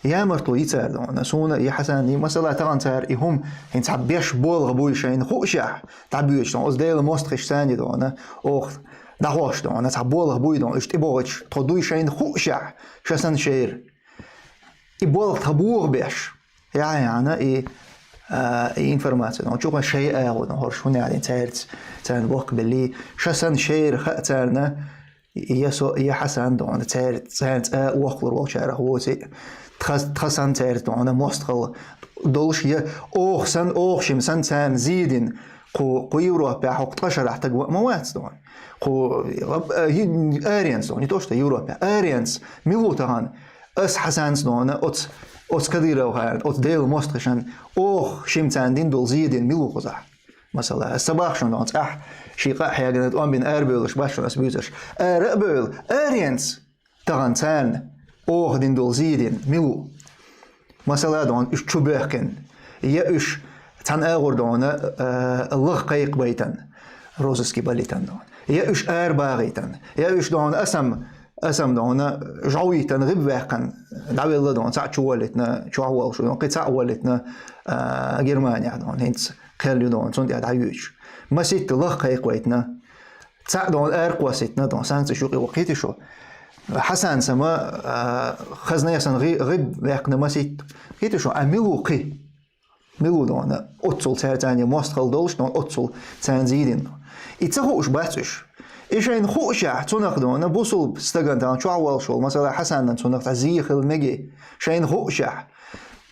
Ямартло йи цара дона, суна и Хьасанна, и масала тахана цара и хӀума, хӀинца цхьа беш болх буй шайна хуушехь, дӀабоьдуш дона, оцу Делан мостагӀашца цхьаьний дона, оха дӀахьош дона, цхьа болх буй дона, уьш тӀебогӀуьйтуш тхо дуй шайна хуушехь, ша санна шера. И болх тхан боху беш. Яхьъяна и, а, и информация, ну, чукъа шай агӀо, ну, хӀорш хӀун яхьъян цаьрца, царна боккха белли, ша санна шера хаьа царна, я со, я Хьасан дона, цаьрца, цаьрца а воккхалур волчарах воци, тха, тха сан цаьрца дона, мостагӀалла долуш, я оха сан, оха шима сан царна зийдина, кху, кху Европехь хӀокху ткъа шарахь таг ма вац дона. Кху, э, аренца дона, не то что Европехь, аренца, мила ву тахана, ас Хьасанца дона, оцу, оцу Кадыровхарна, оцу Делан мостагӀашна, оха шима царна дина долу зийдина, мила ву кхузахь? Масала, аса ца боху шуна, цӀахь ши къа а хьегна, тӀом бина арабевллаш бац шуна аса буьйцурш. Ара а бевлла, аренца тахана царна оха дина долу зийдина, мила ву? Масала, дона, уьш чу боьхкина, я уьш цхьана агӀор дона, а, лаха кхайкхабайтан, розыске байтан дона, я уьш арабагӀийтан, я уьш дона, асам, асам дона, жӀовийтан, гӀиб ваьккхина, дӀавелла дона, цхьаъ чу воллийтина, чохь воллуш ву дона, кхин цхьаъ воллийтина, а, Германехь дона, хӀинца кхел ю дона, цунна тӀехь дӀавоьдуш. Масийтта лаха кхайкхавайтина, цхьаъ дона аракхоссийтина дона, санкцеш юкъе ву, кхийтий шу? Хьасан сама, а, хазна ясан гӀи-, гӀиб ваьккхина масийтта, кхийтий шу? А мила ву кхин? Мила ву дона? Оццул цаьрца мостагӀалла долуш дона, оццул царна зийдина. И ца хууш бац уьш. И шайна хуушехь, цунах дона, бусулба стагана тахана чохь воллуш волу, масала, Хьасанна цунах цхьа зен хила мегий, шайна хуушехь.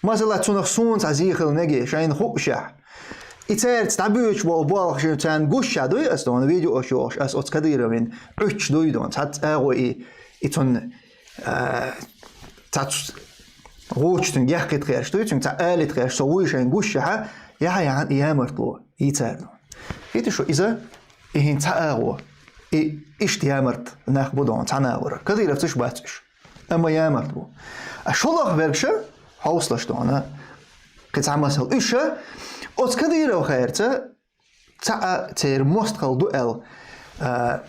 Масала, цунах суна цхьа зен хила мегий, шайна хуушехь. И цаьрца дӀабоьдуш болу болх шен царна гуш а дуй ас дона, видеош йохуш, ас оцу Кадыровн Ӏуьттуш дуй дона, цхьацца агӀо и, и цунна, а, цхьацца гӀучу цуьнга яхкхийтахерш дуй, цуьнга цхьа алийтахерш, со вуй шайн гуш а, яхьа яхьан и ямартло, и цара дона. Хита шу иза, и хӀинца цхьа агӀо, и иштта ямарт нах бу дона, цхьана агӀора. Кадыровцаш бац уьш. Амма ямарт бу. А шолгӀа верг ша хьовсалаш дона, кхин цхьа масал. Уьш ша оцу Кадыровхарца цхьа а церан мостагӀалла ду аьлла, а,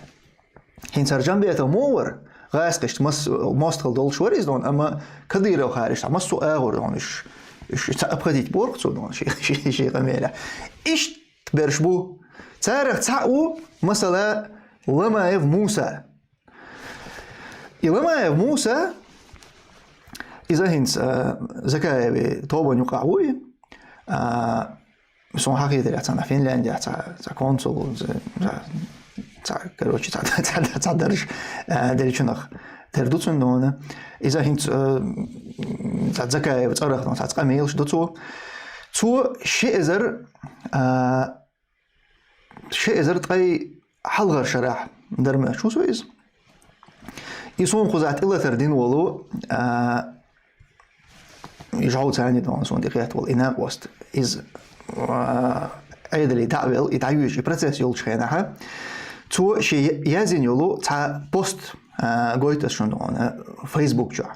хӀинца хӀара Джамбетов мо вара, гӀазкхашца мас-, мостагӀалла долуш вара иза дона, амма Кадыровхарца массо а агӀор дона, уьш, уьш цхьа обходить борху цо дона, ши, ши, ши къамелехь. Иштта берш бу. Царах цхьаъ ву, масала, Ламаев Муса. И Ламаев Муса, иза хӀинца, а, Закаевн тобанна юкъахь вуй, а, суна хьахийдира цхьана Финляндехь цхьа, цхьа консул, цхьа, цхьа, короче, цхьа, цхьа, цхьа дарж, а, деллачунах тера ду цуьнан дона. Иза хӀинца, а, цхьа Закаевн цӀарах дона, цхьа къамелаш ду цо. Цо ши эзар, а, ши эзар ткъе хьалхара шарахь дара моьттуш ву со иза. И суна кхузахь тӀелатар дина волу, а, и жӀовца царна дона суна тӀекхетта волу и накъост. Иза, а, Ӏедале дӀа а велла, и дӀайоьдуш, и процесс йолчу хенахь, цо шен я-, яздина йолу цхьа пост, а, гойту аса шуна дона, Facebook чохь.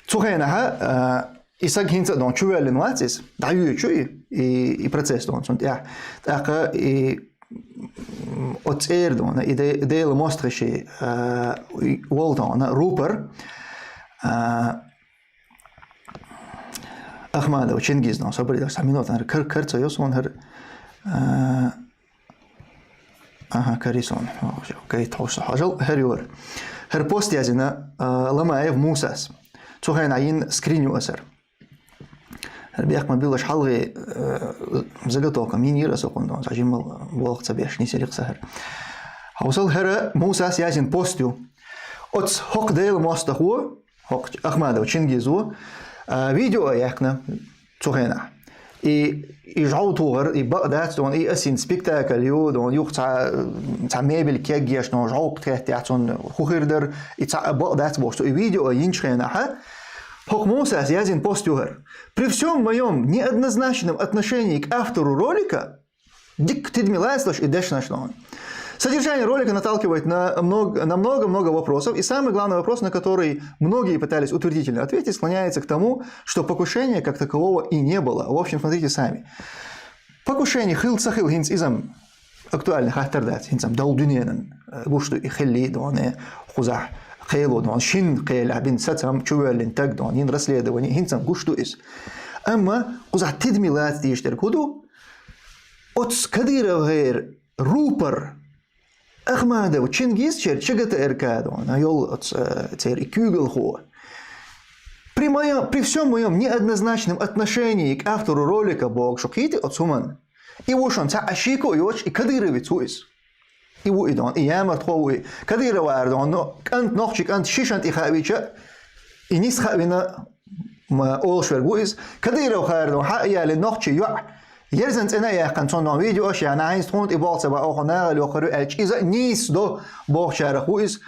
Цу хенахь, а, И саг хӀинца а дона чувоьллина вац иза, дӀайоьдуш ю и, и, и процесс дона цунна тӀехь. ТӀаккха и, м, оцу цӀера дона, и Де-, Делан мостагӀаший, а, и волу дона, рупор, а, Ахмадов Чингиз дона, собар деш, цхьа минута, хӀара кар-, карца йо суна хӀара, а, Аха, карий суна. Окей, тхьовса хьажал, хӀара ю хӀара. ХӀара пост язйина, а, Ламаев Мусас. Цу хенахь йина скрин ю аса хӀара. ХӀара бехк ма биллалаш хьалхе, а, заготовка йинера аса кхунна дона, цхьа жимма болх ца беш, нисъелира аса хӀара. Хьовсал, хӀара Мусас язйина пост ю. Оцу хӀокху Делан мостагӀо, хӀокху Ахмадов Чингизо, а, видео яьккхина цу хенахь. И, и жӀов тухар, и бакъ дац дона, и аса йина спектакль ю дона, юха цхьа, цхьа мебель кегъеш дона, жӀовкх тхеттехь цунна хӀун хир дара, и цхьа а бакъ дац бохуш, цо и видео йинчу хенахь, хӀокху Мусас язйина пост ю хӀара. При всём моём неоднозначном отношении к автору ролика, дика тидаме лацалаш и дешнаш дона. Содержание ролика наталкивает на мног-, на много-много вопросов, и самый главный вопрос, на который многие пытались утвердительно ответить, склоняется к тому, что покушения как такового и не было. В общем, смотрите сами. Покушение хилла ца хилла хӀинца иза-м актуальный хаттар дац, хӀинца-м долу дуьненан, э, гуш ду и хиллий дона, кхузахь кхело дона, шина кхелехь бина сацам, чувоьллина таг дона, йина расследование, хӀинца-м гуш ду иза. Амма кхузахь тидаме лаца дезаш дерг хӀун ду? Оцу Кадыровгара рупор Ахмадов Чингизчуьра ЧГТРК дона йолу оцу, э, церан и куьйгалхо. При моём, при всём моём неоднозначном отношении к автору ролика боху шу кхийтий оцу хӀуманна. И ву шуна цхьа а шеко а йоцуш, и Кадыровец ву иза. И ву и дон, и ямартхо ву и. Кадыровхара дон, но кӀант, нохчий кӀант шишан тӀе хаавича, и нийса хаавина ма олуш верг ву иза. Кадыровхара дон, хьа а яьлла нохчий йоӀ, ерзан цӀена а яьккхина, цунна дон видеош яьхна, хьайнца тхуна тӀе болх ца бан, оха нагӀал йохкар ю аьлча, иза нийса до бохучарах ву иза.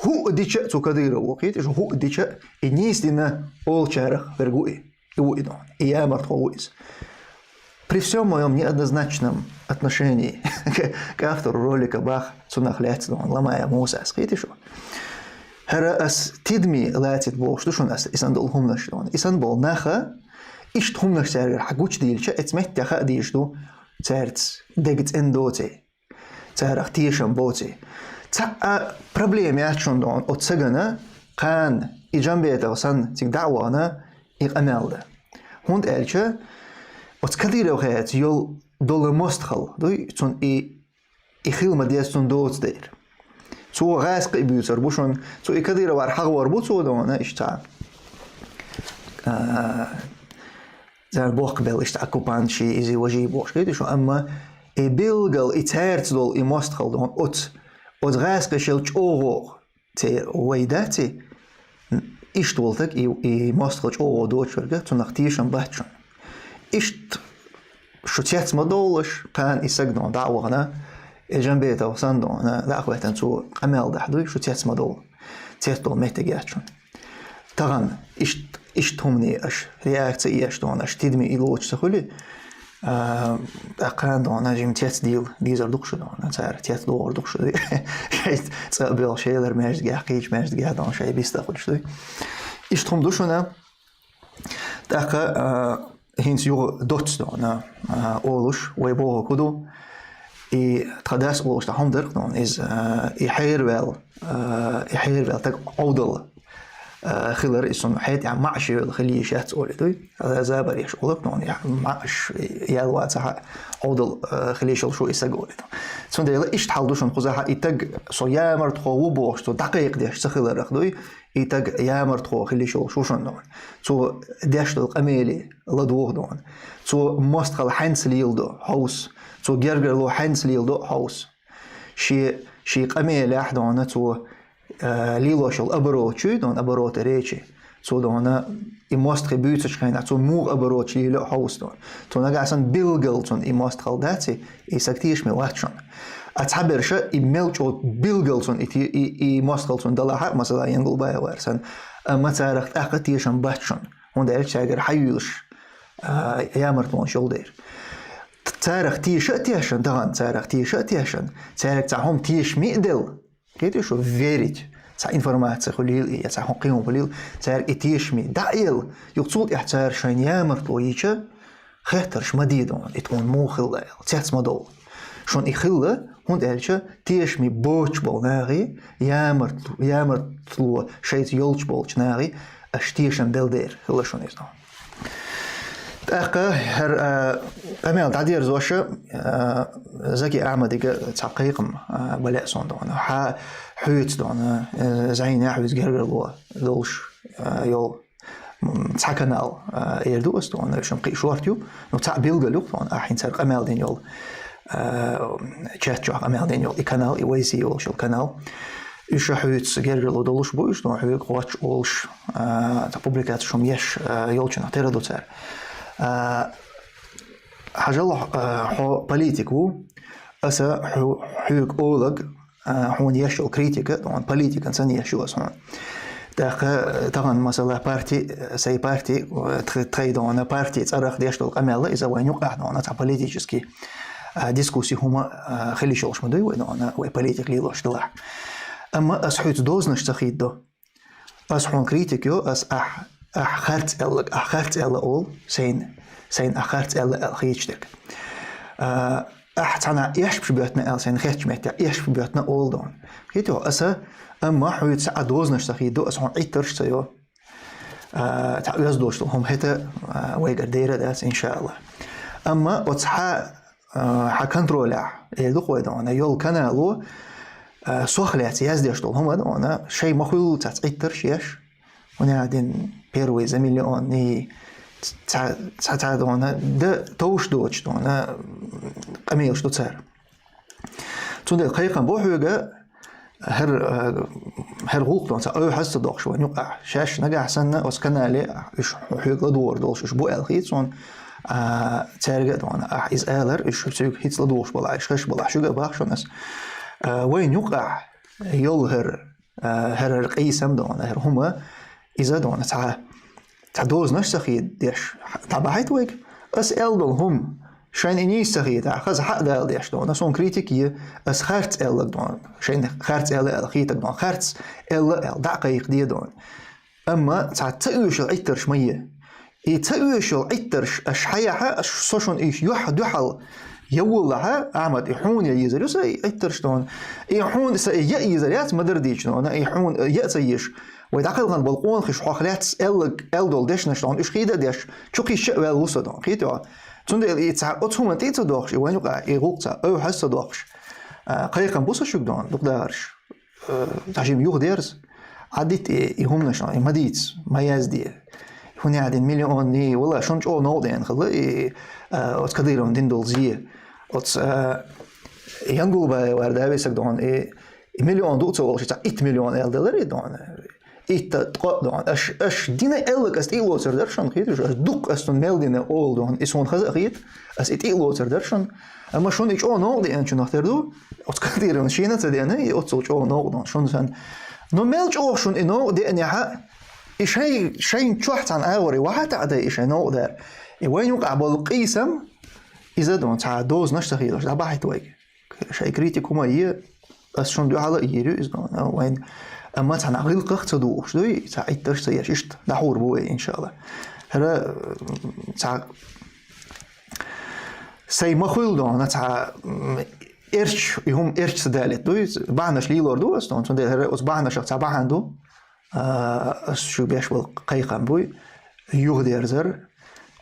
ХӀуъа дича а цу Кадырова ву, кхеташ, хӀуъа дича а, и нийса дина олучарах верг ву и. И ву и дон, и ямартхо ву иза. При всем моем неоднозначном отношении к, к автору ролика бах цунах лаьцна дон, Ламаев Мусас, кхеташ ву. ХӀара ас тидаме лаьцийта бохуш ду шуна ас, и санна долу хӀуманаш дон. И санна болу наха, иштта хӀуманаш цаьргара хьа гучудийлча, эцу меттехь а дийш ду, цаьрца дега цӀена доций, царах тешам боций. Цхьа а проблема яц шуна дон, оцу сагана, кхана, и Джамбетов санна, цига дӀа а вахана, и къамел дан. ХӀунда аьлча, оцу Кадыровхаца йолу долу мостагӀалла дуй, цунна и, и хила ма деза цунна доцу дера. Цо гӀаскхи а буьйцур бу шуна, цо и Кадыровхара хьахавор бу цо дон, иштта цхьа, а, цара бохкабелла иштта оккупант ши, иза важий бохуш хеташ ву, амма и билггал, и цаьрца долу и мостагӀалла дон, оцу, оцу гӀаскхи шел чӀогӀа Церан вай дац и? Иштта волу стаг и, и мостагӀа чӀогӀа доцуш верг, цунах тешам бац шуна. Иштта шу цец ма довлуш, кхана и стаг дӀа а вахана, и Джамбетов санна дӀа а хӀоьттина, цо къамел дахь дуй, шу цец ма довла. Цец долу меттиг яц шуна. Тахана иштта, иштта хӀумане аша реакция еш дона, аша тидаме и лоцуш ца хуьлий, а, тӀаккха дона жима цец дийла дезар ду-кх шу дона, цара цец догӀур ду-кх шу. Шайца цкъа а боьлхуш, шелара маьждигехь, кхечу маьждигехь дона шайн биста хуьлуш дуй. Иштта хӀума ду шуна. ТӀаккха, а, хӀинца юха доцца дона, а, олуш, вай бохург хӀун ду? И тхан дас олуш тӀе хӀума дара-кх дона, иза, а, и хьераваьлла, а, и хьераваьлла стаг Ӏовдал а, хилар, и цунна хьетӀехь маӀаш йолу хила йиш яц олий дуй. Аса забар еш олург дона, я маӀаш ял вацахь а, Ӏовдал, а, хила йиш йолуш ву и стаг олий дона. Цундела иштта хьал ду шуна кхузахь а, и стаг со ямартхо ву бохуш, цо дӀакхайкхадеш ца хиларах дуй, и стаг ямартхо хила йиш йолуш ву шуна дона. Цо деш долу къамеле ладугӀу дона. Цо мостагӀалла хьаьнца леладо хьовса. Цо гергарло хьаьнца леладо хьовса. Шен, шен къамелехь дона цо, а, лелош йолу оборот чуй дона, обороты речи. Цо дона и мостагӀий буьйцучу хенахь цо муха обороташ лело хьовса дона. Цо нагахь санна билггал цунна и мостагӀалла дац и, и стаг тешаме вац шуна. А цхьаберша и мел чӀогӀа билггал цунна и те-, и, и мостагӀалла цунна далахь а, масала, Янгулбаевара санна, амма царах тӀаккха тешам бац шуна. ХӀунда аьлча цаьргара хьайуьйлуш, а, ямартлонаш йолу дера. Царах теша а тешна, тахана царах теша а тешна, цаьрга цхьа хӀума тешаме а делла, кхетий шу, верить, цхьа информация хуьлийла и, я цхьа хӀума кхин хӀума хуьлийла, цаьрга и тешаме дӀа а елла, юха цул тӀаьхьа цара шайна ямартло йича, хеттарш ма де дона, и тхуна муха хилла аьлла, цец ма довла. Шуна и хилла, хӀунда аьлча тешаме боцуш болу нахе, ямарт-, ямартло шайца йолчу болчу нахе, аша тешам белла дера хилла шуна иза дона. ТӀаккха хӀара, а, къамел дӀадерзош, а, Заки Ахьмадига цхьа кхайкхам, а, бан лаьа суна дона. Хьа хьоьца дона, а, зӀенехь хьоьца гергарло долуш, а, йолу, м, цхьа канал, а, эр ду аса дона, уьш-м кхин шорта ю, ну, цхьаъ билггал ю-кх дона, ахь хӀинца хӀара къамел дина йолу, а, чат чохь къамел дина йолу и канал, и Вайси йолуш йолу канал. Уьш хьоьца гергарло долуш бу уьш, дона, хьоьга кхоччуш олуш, а, цхьа публикаци шуна еш, а, йолчунах тера ду цара. А, хьажал, а, хьо политик ву, аса хьо-, хьоьга олаг, а, хьуна еш йолу критика, дона, политикан санна еш ю аса хьуна. ТӀаккха, а, тахана, масала, парти, сай парти, а, тх-, тхай дона, парти цӀарах деш долу къамел, иза вайн юкъахь дона, цхьа политический, а, дискусси хӀума, а, хила йиш йолуш ма дуй вай дона, вай политик лелош делахь. Амма ас хьоьца дозанаш ца хийдадо. Ас хьуна критик йо, ас ахь, ахь харц аьллаг, ахь харц аьлла олу, сайна, сайна ахь харц аьлла аьлла хийча дерг. А, ахь цхьана эшпаш боьттина аьлла сайна хеттачу меттехь, эшпаш боьттина олу дона. Хитта аса, амма хьоьца а дозанаш ца хийдадо, ас хьуна Ӏиттарш ца йо. А, цхьа оьзда доцуш долу хӀума хӀета, а, вайгара дера а дац, иншаалла. Амма оцу хьа, а, хьан контролехь, эр ду-кх вай дона, йолу канало, а, сох лаьцна яздеш долу хӀума дона, шайн ма хуьллу цац Ӏиттарш еш, хӀунда аьлла дина первый за миллион, и цхьа, цхьа, цхьа дона, дан товш доцуш дона, къамелаш ду цара. Цундела кхайкхам бу хьоьга, хӀара, хӀара гӀулакх дона цхьа ойхьаз ца доккхуш вайн юкъахь. Шаьш нагахь санна оцу канале уьш хьоьга ладогӀар долуш уьш бу аьлла хета суна, а, цаьрга а дона. Ахь иза алар, уьш соьга хӀинца ладугӀуш балахь, уьш хезаш балахь, шуьга а боху шуна ас. А, вайн юкъахь йолу хӀара, а, хӀара, хӀара къийсам дона, хӀара хӀума, иза дона цхьа, цхьа дозанаш ца хедеш, дӀабахьийта вайга. Ас аьлла долу хӀума, шайна и нийса ца хетахь, хаза хьа а дала деш дона, суна критика е, ас харц аьлларг дона, шайна харц аьлла аьлла хетарг дона, харц аьлла аьлла, дӀа а кхайкхаде дона. Амма цхьа ца оьшуш йолу Ӏиттарш ма е. И ца оьшуш йолу Ӏиттарш аша хьаяхьа, аш со шуна и юьхь дуьхьал я волахьа, Ахьмад, и хьуна я езар ю сан и Ӏиттарш дона. И хьуна сан и яа езар яц ма-дарра дийцича дона, и хьуна яа ца езаш. Вай дӀакхелхина болу къонахий хьох лаьцна аьллаг-, аьлла долу дешнаш дона, уьш хьийда а деш, чу кхийсча а ваьлла ву со дона. Кхийтий хьо? Цундела и цхьа оцу хӀуманна тӀе а ца доккхуш, и вайн юкъа, и гӀуллакх цхьа ойхьаз ца доккхуш, а, кхайкхам бу сан шуьга дона, дукха дахарш. Э, цхьа жима юхадерза, Ӏадитта и, и хӀуманаш, и ма дийца, ма язде. ХӀунда аьлла миллионний, вала, шуна чӀогӀа новкъа деана хилла, и, э, оцу Кадыровна дина долу зе. Оцу, э, Янгулбаевара да весаг дона, и, и миллион ду ца волуш, цхьа итт миллион аьлла делара и дона. Итт ткъо а дона. Аш, аш дина аьлларг ас тӀе а лоцур дара шуна, хеташ, аш дукха ас цунна мел дина олу дона, и суна хаза а хета, ас и тӀе а лоцур дара шуна. Амма шуна и чӀогӀа новкъа деанчунах тера ду, оцу Кадыровна шена а ца деана, и оццул чӀогӀа новкъа дона шуна санна. Но мел чӀогӀа шуна и новкъа деанехьа, и шайн, шайн чохь цхьана агӀор и вахьа таӀадай и шайн новкъа дара. И вайн юкъахь болу къийсам, иза дона цхьа дозанаш ца хилаш, дӀабахьийта вайга. Шайн критика хӀума е, ас шуна дуьхьал а йийр ю иза дона, вайн, амма цхьана гӀиллакхах ца дугӀуш дуй, цхьа Ӏиттарш ца еш, иштта дӀахьур бу вай, иншалла. ХӀара, м, цхьа Сайн ма хуьлу дона, цхьа, м, эрч, и хӀума эрч ца далийта дуй, бахьанаш лелор ду ас дона, цундела хӀара оцу бахьанашах цхьа бахьана ду, а, ас шу беш болу кхайкхам буй, юхадерзар,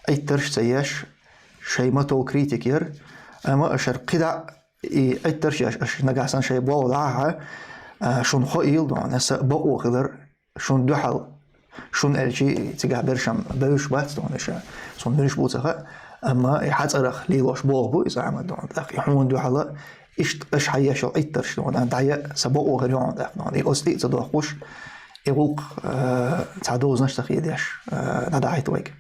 Ӏиттарш ца еш, шайн ма тов критика яр, амма ашар кхидӀа и Ӏиттарш еш, аш нагахь санна шайн болу дӀахьа, а, шуна хоийла дона, аса бакъо хилар, шуна дуьхьал, шуна аьлчи цигахь бершам бевзаш бац дона иша, суна муьлш бу ца хаьа, амма и хьан цӀарах лелош болх бу иза Ахьмад дона. ТӀаккха и хьуна дуьхьала, иштта аша хьан еш йолу Ӏиттарш дона, дӀая сан бакъо хир йогӀун тӀаккха дона. И оцу тӀе а ца доккхуш, и гӀуллакх, а, цхьа дозанаш ца хедеш, а, дӀадахьийта вайга.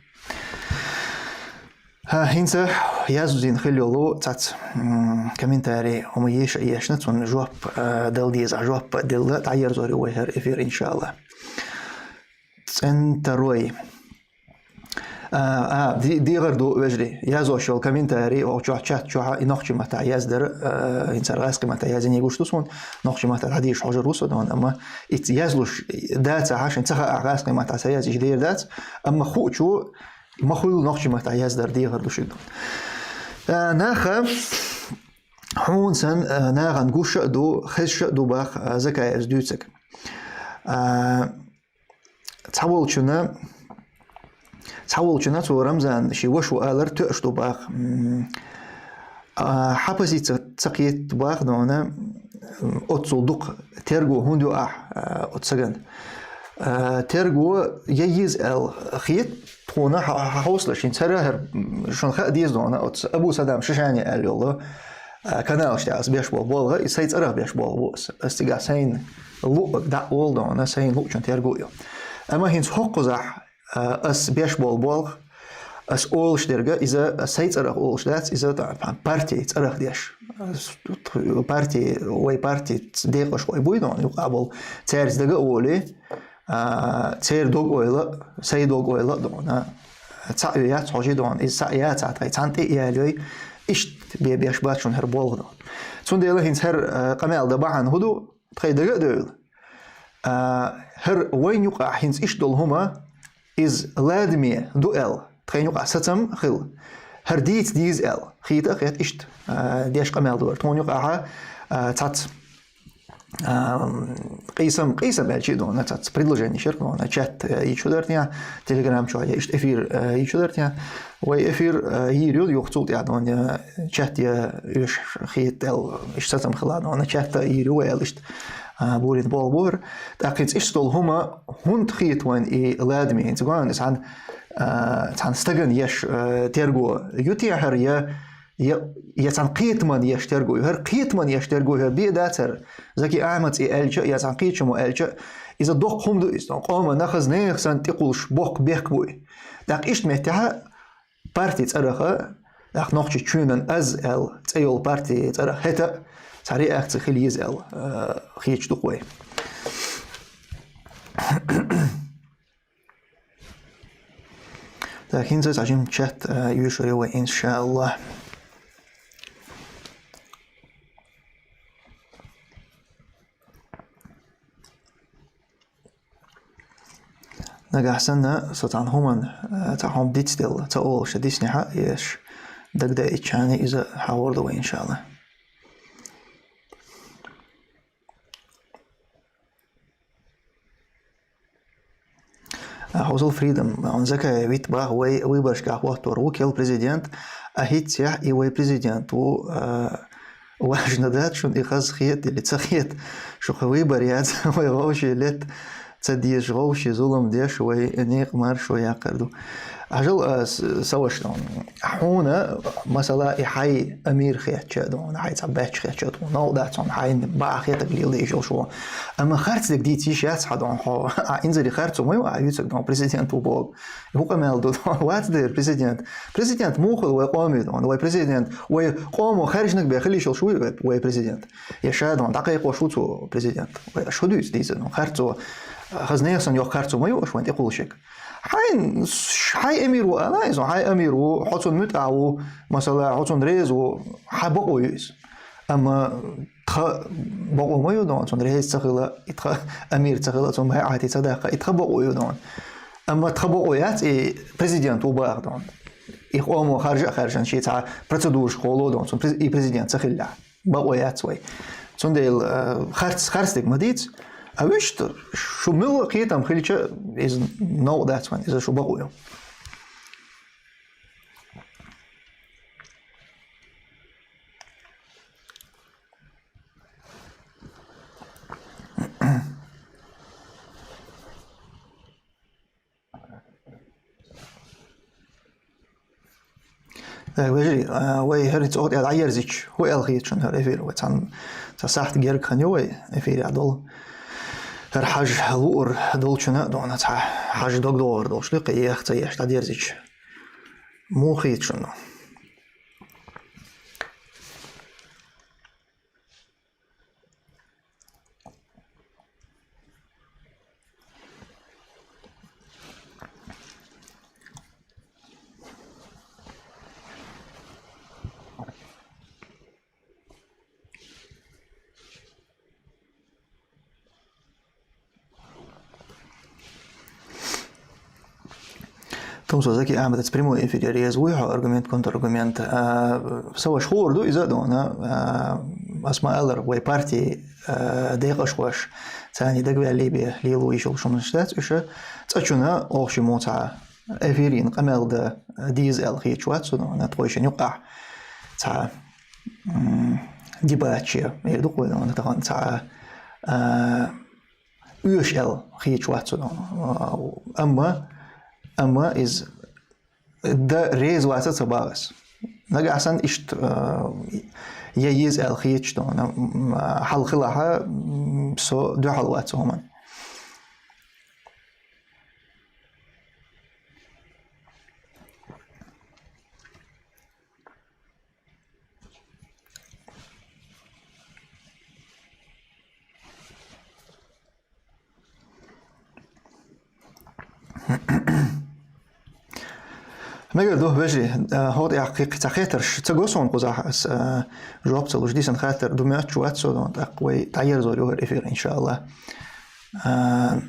ХӀа, хӀинца яздина хила йолу цац, м, комментарий, хӀума еша а ешна, цунна жоп, а, дала деза, жоп а делла, дӀаерзор ю вай хӀара эфир, иншалла. ЦӀентарой. А, а, де-, дегӀар ду, вежарий, язош йолу комментарий, оха чохь, чат чохь, и нохчи маттахь яздар, а, хӀинца гӀаскхи маттахь язйина гуш ду суна, нохчи маттахь дӀадийша хьожур ву со дона, амма и язлуш дац ахьа, шайн ца хаьа гӀаскхи маттахь ца язйиш дер дац, амма хуучу ма хуьлу нохчи маттахь яздар дегӀар ду шуьга. А, наха, хьуна сан, а, нахана гуш а ду, хезаш а ду бах, а, Закаевс дуьйцург. А, цхьаволчунна, цхьаволчунна цо Рамзан ши ваша ву алар тоьаш ду бах. М, а, хьан позици ца кхетта бах дона, м, оццул дукха терго хӀунда ю ахь, а, оцу сагана. А, терго я йиза аьлла хета тхуна хьа-, хьан хьовсалаш, хӀинца хӀара, хӀара, м, шуна хаа деза дона, оцу Абу Садам Шишани аьлла йолу, а, каналаш тӀехь ас беш болу болх, и сайн цӀарах беш болу бу ас. Ас цигахь сайна луъург дӀа а олу дона, сайна луъучун терго а ю. Амма хӀинца хӀокхузахь, а, ас беш болу болх, ас олуш дерг, иза сайн цӀарах олуш дац, иза та-, парти цӀарах деш. Ас, парти, вай парти декъашхой буй дона, юкъа болу, цаьрца дага а волий, а, церан дог-ойла а, сайн дог-ойла а дона. Цхьаъ ю яц хьожий дона, иза цхьаъ яцахь, тхайн цхьаьна тӀе а ялайой, иштта бе-, беш бац шуна хӀара болх дона. Цундела хӀинца хӀара, а, къамел дан бахьана хӀун ду, тхайн дага а девлла. А, хӀара вайн юкъахь хӀинца иштта долу хӀума, иза ладаме ду аьлла, тхайн юкъахь сацам хилла. ХӀара дийца деза аьлла, хета а хета иштта, а, деш къамел ду хӀара. Тхуна юкъахьа, а, цац, а, къийсам, къийсам аьлча а дона, цац предложени шерк дона, чат, а, йичу дара тян, Telegram чохь, я иштта эфир, а, йичу дара тян. Вай эфир, а, йийр ю, юха цул тӀаьхьа дона, я чат я уьш хета аьлла, иштта сацам хилла дона, чат а йийр ю вай аьлла иштта, а, бурин болх бу хӀара. ТӀаккха хӀинца иштта долу хӀума хӀунда хета вайн и ладаме? ХӀинца гоьна цхьана, а, цхьана стагана еш, а, терго ю те хӀара, я я, я цхьан кхетаман еш терго ю, хӀара кхетаман еш терго ю, хӀара бе дацар, Заки Ахьмад цӀе аьлча, я цхьан кхечамо аьлча, иза доккха хӀума ду иза, къоман нахаз нехан санна тӀекхуллуш боккха бехк бу и. ТӀаккха иштта меттехьа парти цӀараха, тӀаккха Нохчийчоьнан аз аьлла цӀе йолу парти цӀарах хӀета а цхьа реакция хила еза аьлла, а, хеташ ду-кх вай. Так, хӀинца цхьа жима чат, а, йоьшур ю вай, иншааллахӀ. Нагахь санна со цхьана хӀуманна, а, цхьа хӀума дицделла, ца олуш диснехьа, еш дагадеъччхьана иза хьахор ду вай, иншааллахӀ. А, Хьозал Фридом, он Закаев вит бах, вай выборашкахь хӀоттор ву кел президент, а хӀинццехь и вай президент ву, а, важна дац шуна и хаза хета или ца хета, шуха выбор яц, вай вовший лет, ца дезаш вовший зулам деш, вай некъ маршо яккхар ду. Хьажал, а, с-, са ваша, хьуна, масала, и хьай амир хетча а ду, хьай цхьа баьчча хетча а ду, новкъа дац хьуна, хьайна бакъахьа хетаг леладе йиш йолуш ву. Амма харцдерг дийца йиш яц хьан ду, хьо, а, инзаре харцо ма ю, а, юьцург ду, президент ву боху. ХӀун къамел ду, вац дера президент. Президент муха хуьлу вай къоме ду, вай президент, вай къомо хаьржинарг бен хила йиш йолуш вуй вай, вай президент. Я ша ду, дӀакхайкхош ву цо президент. Вай, аша хӀун дуьйцу дийца ду, харцо, хаза нехан санна йоккха харцо ма ю аша вайн тӀекхуллушъерг. Хьайн, хьайн амир ву ала иза, хьайн амир ву, хьо цунна муьтӀахь ву, масала, хьо цунна реза ву, хьан бакъо ю иза. Амма тхан бакъо ма ю ду, цунна реза ца хила, и тхан амир ца хила, цунна байӀати ца даккха, и тхан бакъо ю ду. Амма тхан бакъо яц, и президент ву баха ду. И къомо харжа а хаьржина, шен цхьа процедураш кхоло ду, цунна през-, и президент ца хилла. Бакъо яц вай. Цундела, э, харц, харцдерг ма дийца. А вуьшта, шу муьлха кхетам хилча, иза новкъа дац вайн, иза шу бакъо ю. Э, вежарий, а, вай хӀара цӀа тӀе дӀаерзича, хӀун аьлла хета шуна хӀара эфир? Вай цхьана, цхьа сахьт герга хан ю вай эфирехь долу. ХӀара хьажа луур долчунна а ду, цхьа хьажа дог догӀур долуш ду, кхин еха ца еш дӀадерзича. Муха хета шуна? Тумсо Заки Ахьмадович, прямой эфир, реза вуй хьо, аргумент, контраргумент. А, са ваша хуур ду иза а дуьйна, а, ас ма-аллара, вай парти, а, декъашхоша, царна дагаваьлла бен лело йиш йолуш хӀуманаш дац уьш. ЦӀа чунна оха шиммо цхьа эфир йина къамел дан деза аьлла хеташ вац со, дуьйна, тхойшинна юкъахь цхьа, м, дебаташ, эр ду-кх вай, дуьйна, тахана цхьа, а, оьшу аьлла хеташ вац со, дуьйна. Амма, амма иза дан реза вац ца боху ас. Нагахь санна иштта, а, ян еза аьлла хеташ, дуьйна, м, хьал хилахь, м, со дуьхьал вац цу хӀуманна. Мегар ду, вежарий, а, хӀокху тӀехь кхин цхьа хеттарш ца го суна кхузахь, ас, а, жоп ца луш, дисина хаттар ду моьттуш вац со, тӀаккха вай дӀаерзор ю хӀара эфир, иншааллахӀ. А,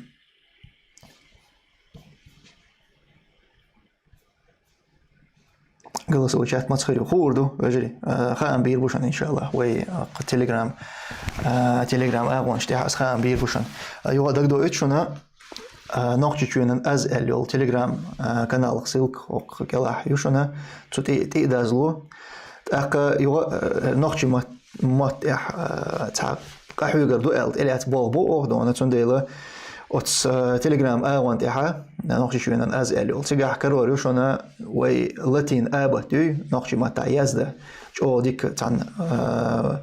Голосовой чат маца хир ю? Хуур ду, вежарий. А, хаам бийр бу шуна, иншааллахӀ. Вай, а, Telegram, а, Telegram агӀонаш тӀехь ас хаам бийр бу шуна. А, юха дагадоуьйту шуна, а, Нохчийчоьнан аз аьлла йолу Telegram, а, каналах ссылка хӀокху кӀелахь ю шуна. Цу тӀе, тӀе а дазло. ТӀаккха юха, а, нохчи ма-, мотт тӀехь, а, цхьа къахьоьгур ду аьлла, тӀелаьцна болх бо оха, дуьйна, цундела Оцу, э, Telegram агӀон тӀехьа, э, нохчийчоьнан аз аьлла йолу. Цигахь карор ю шуна вай латин абат дуй, нохчий маттахь язда, чӀогӀа дика цхьаьна, э,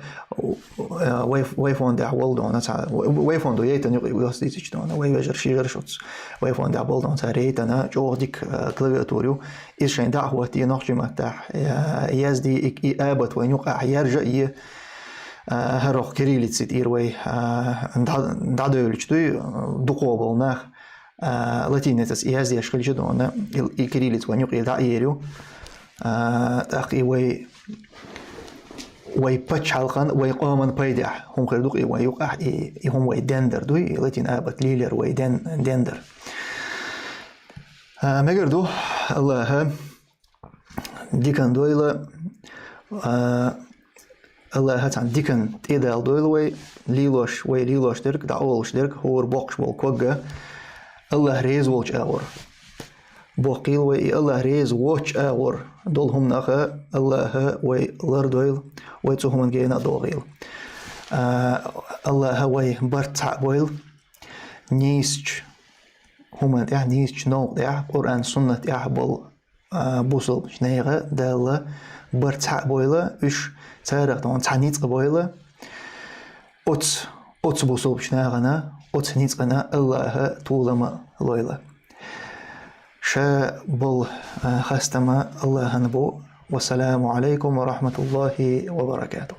вай, вай фондехь волу дона цхьа, вай фондо яйтана юкъа йоьстийцича дона, вай вежар шижар шуц. Вай фондехь болу дона цара яйтана, чӀогӀа дика, э, клавиатура ю. Иза шайн дӀа а хӀоттий, нохчий маттахь, э, яздий, и, и абат вайн юкъахь яржа а е, э, хӀара кириллица тӀера вай, э, дӀа-, дӀадевлча дуй, дукхо болу нах, а, латиницаца яздеш хилча дона, и, и кириллица вайн юкъе дӀа а ер ю. А, тӀаккха и вай, вай пачхьалкхан, вай къоман пайдехь хӀума хир ду-кх и вайн юкъахь, и, и хӀума вай дендар дуй, и латин абат лелор вай ден-, дендар. А, мегар ду, Аллаха дикан дойла, а, Аллаха цхьаьна дикан тӀедала дойла вай, лелош, вай лелош дерг, дӀаолуш дерг, хӀора боккхуш болу когга Аллаха реза волчу агӀор боккхийла вай, и Аллаха реза воцчу агӀор долу хӀуманах Аллаха вай лардойла, вай цу хӀуманна гена а догӀийла. А, Аллаха вай барт цхьаъ бойла, нийсачу хӀуманна тӀехь, нийсачу новкъа тӀехь, Къуръан, суннат тӀехь болу а, бусалбачу нехан Дала барт цхьаъ бойла, уьш царах тхуна цхьа ницкъ бойла. Оцу, оцу бусалбачу нахана, оцу ницкъана Аллаха толам а лойла. Ша болу, а, хастам Аллахана бу. Вассаламу алайкум ва рахматуллахи ва баракатух.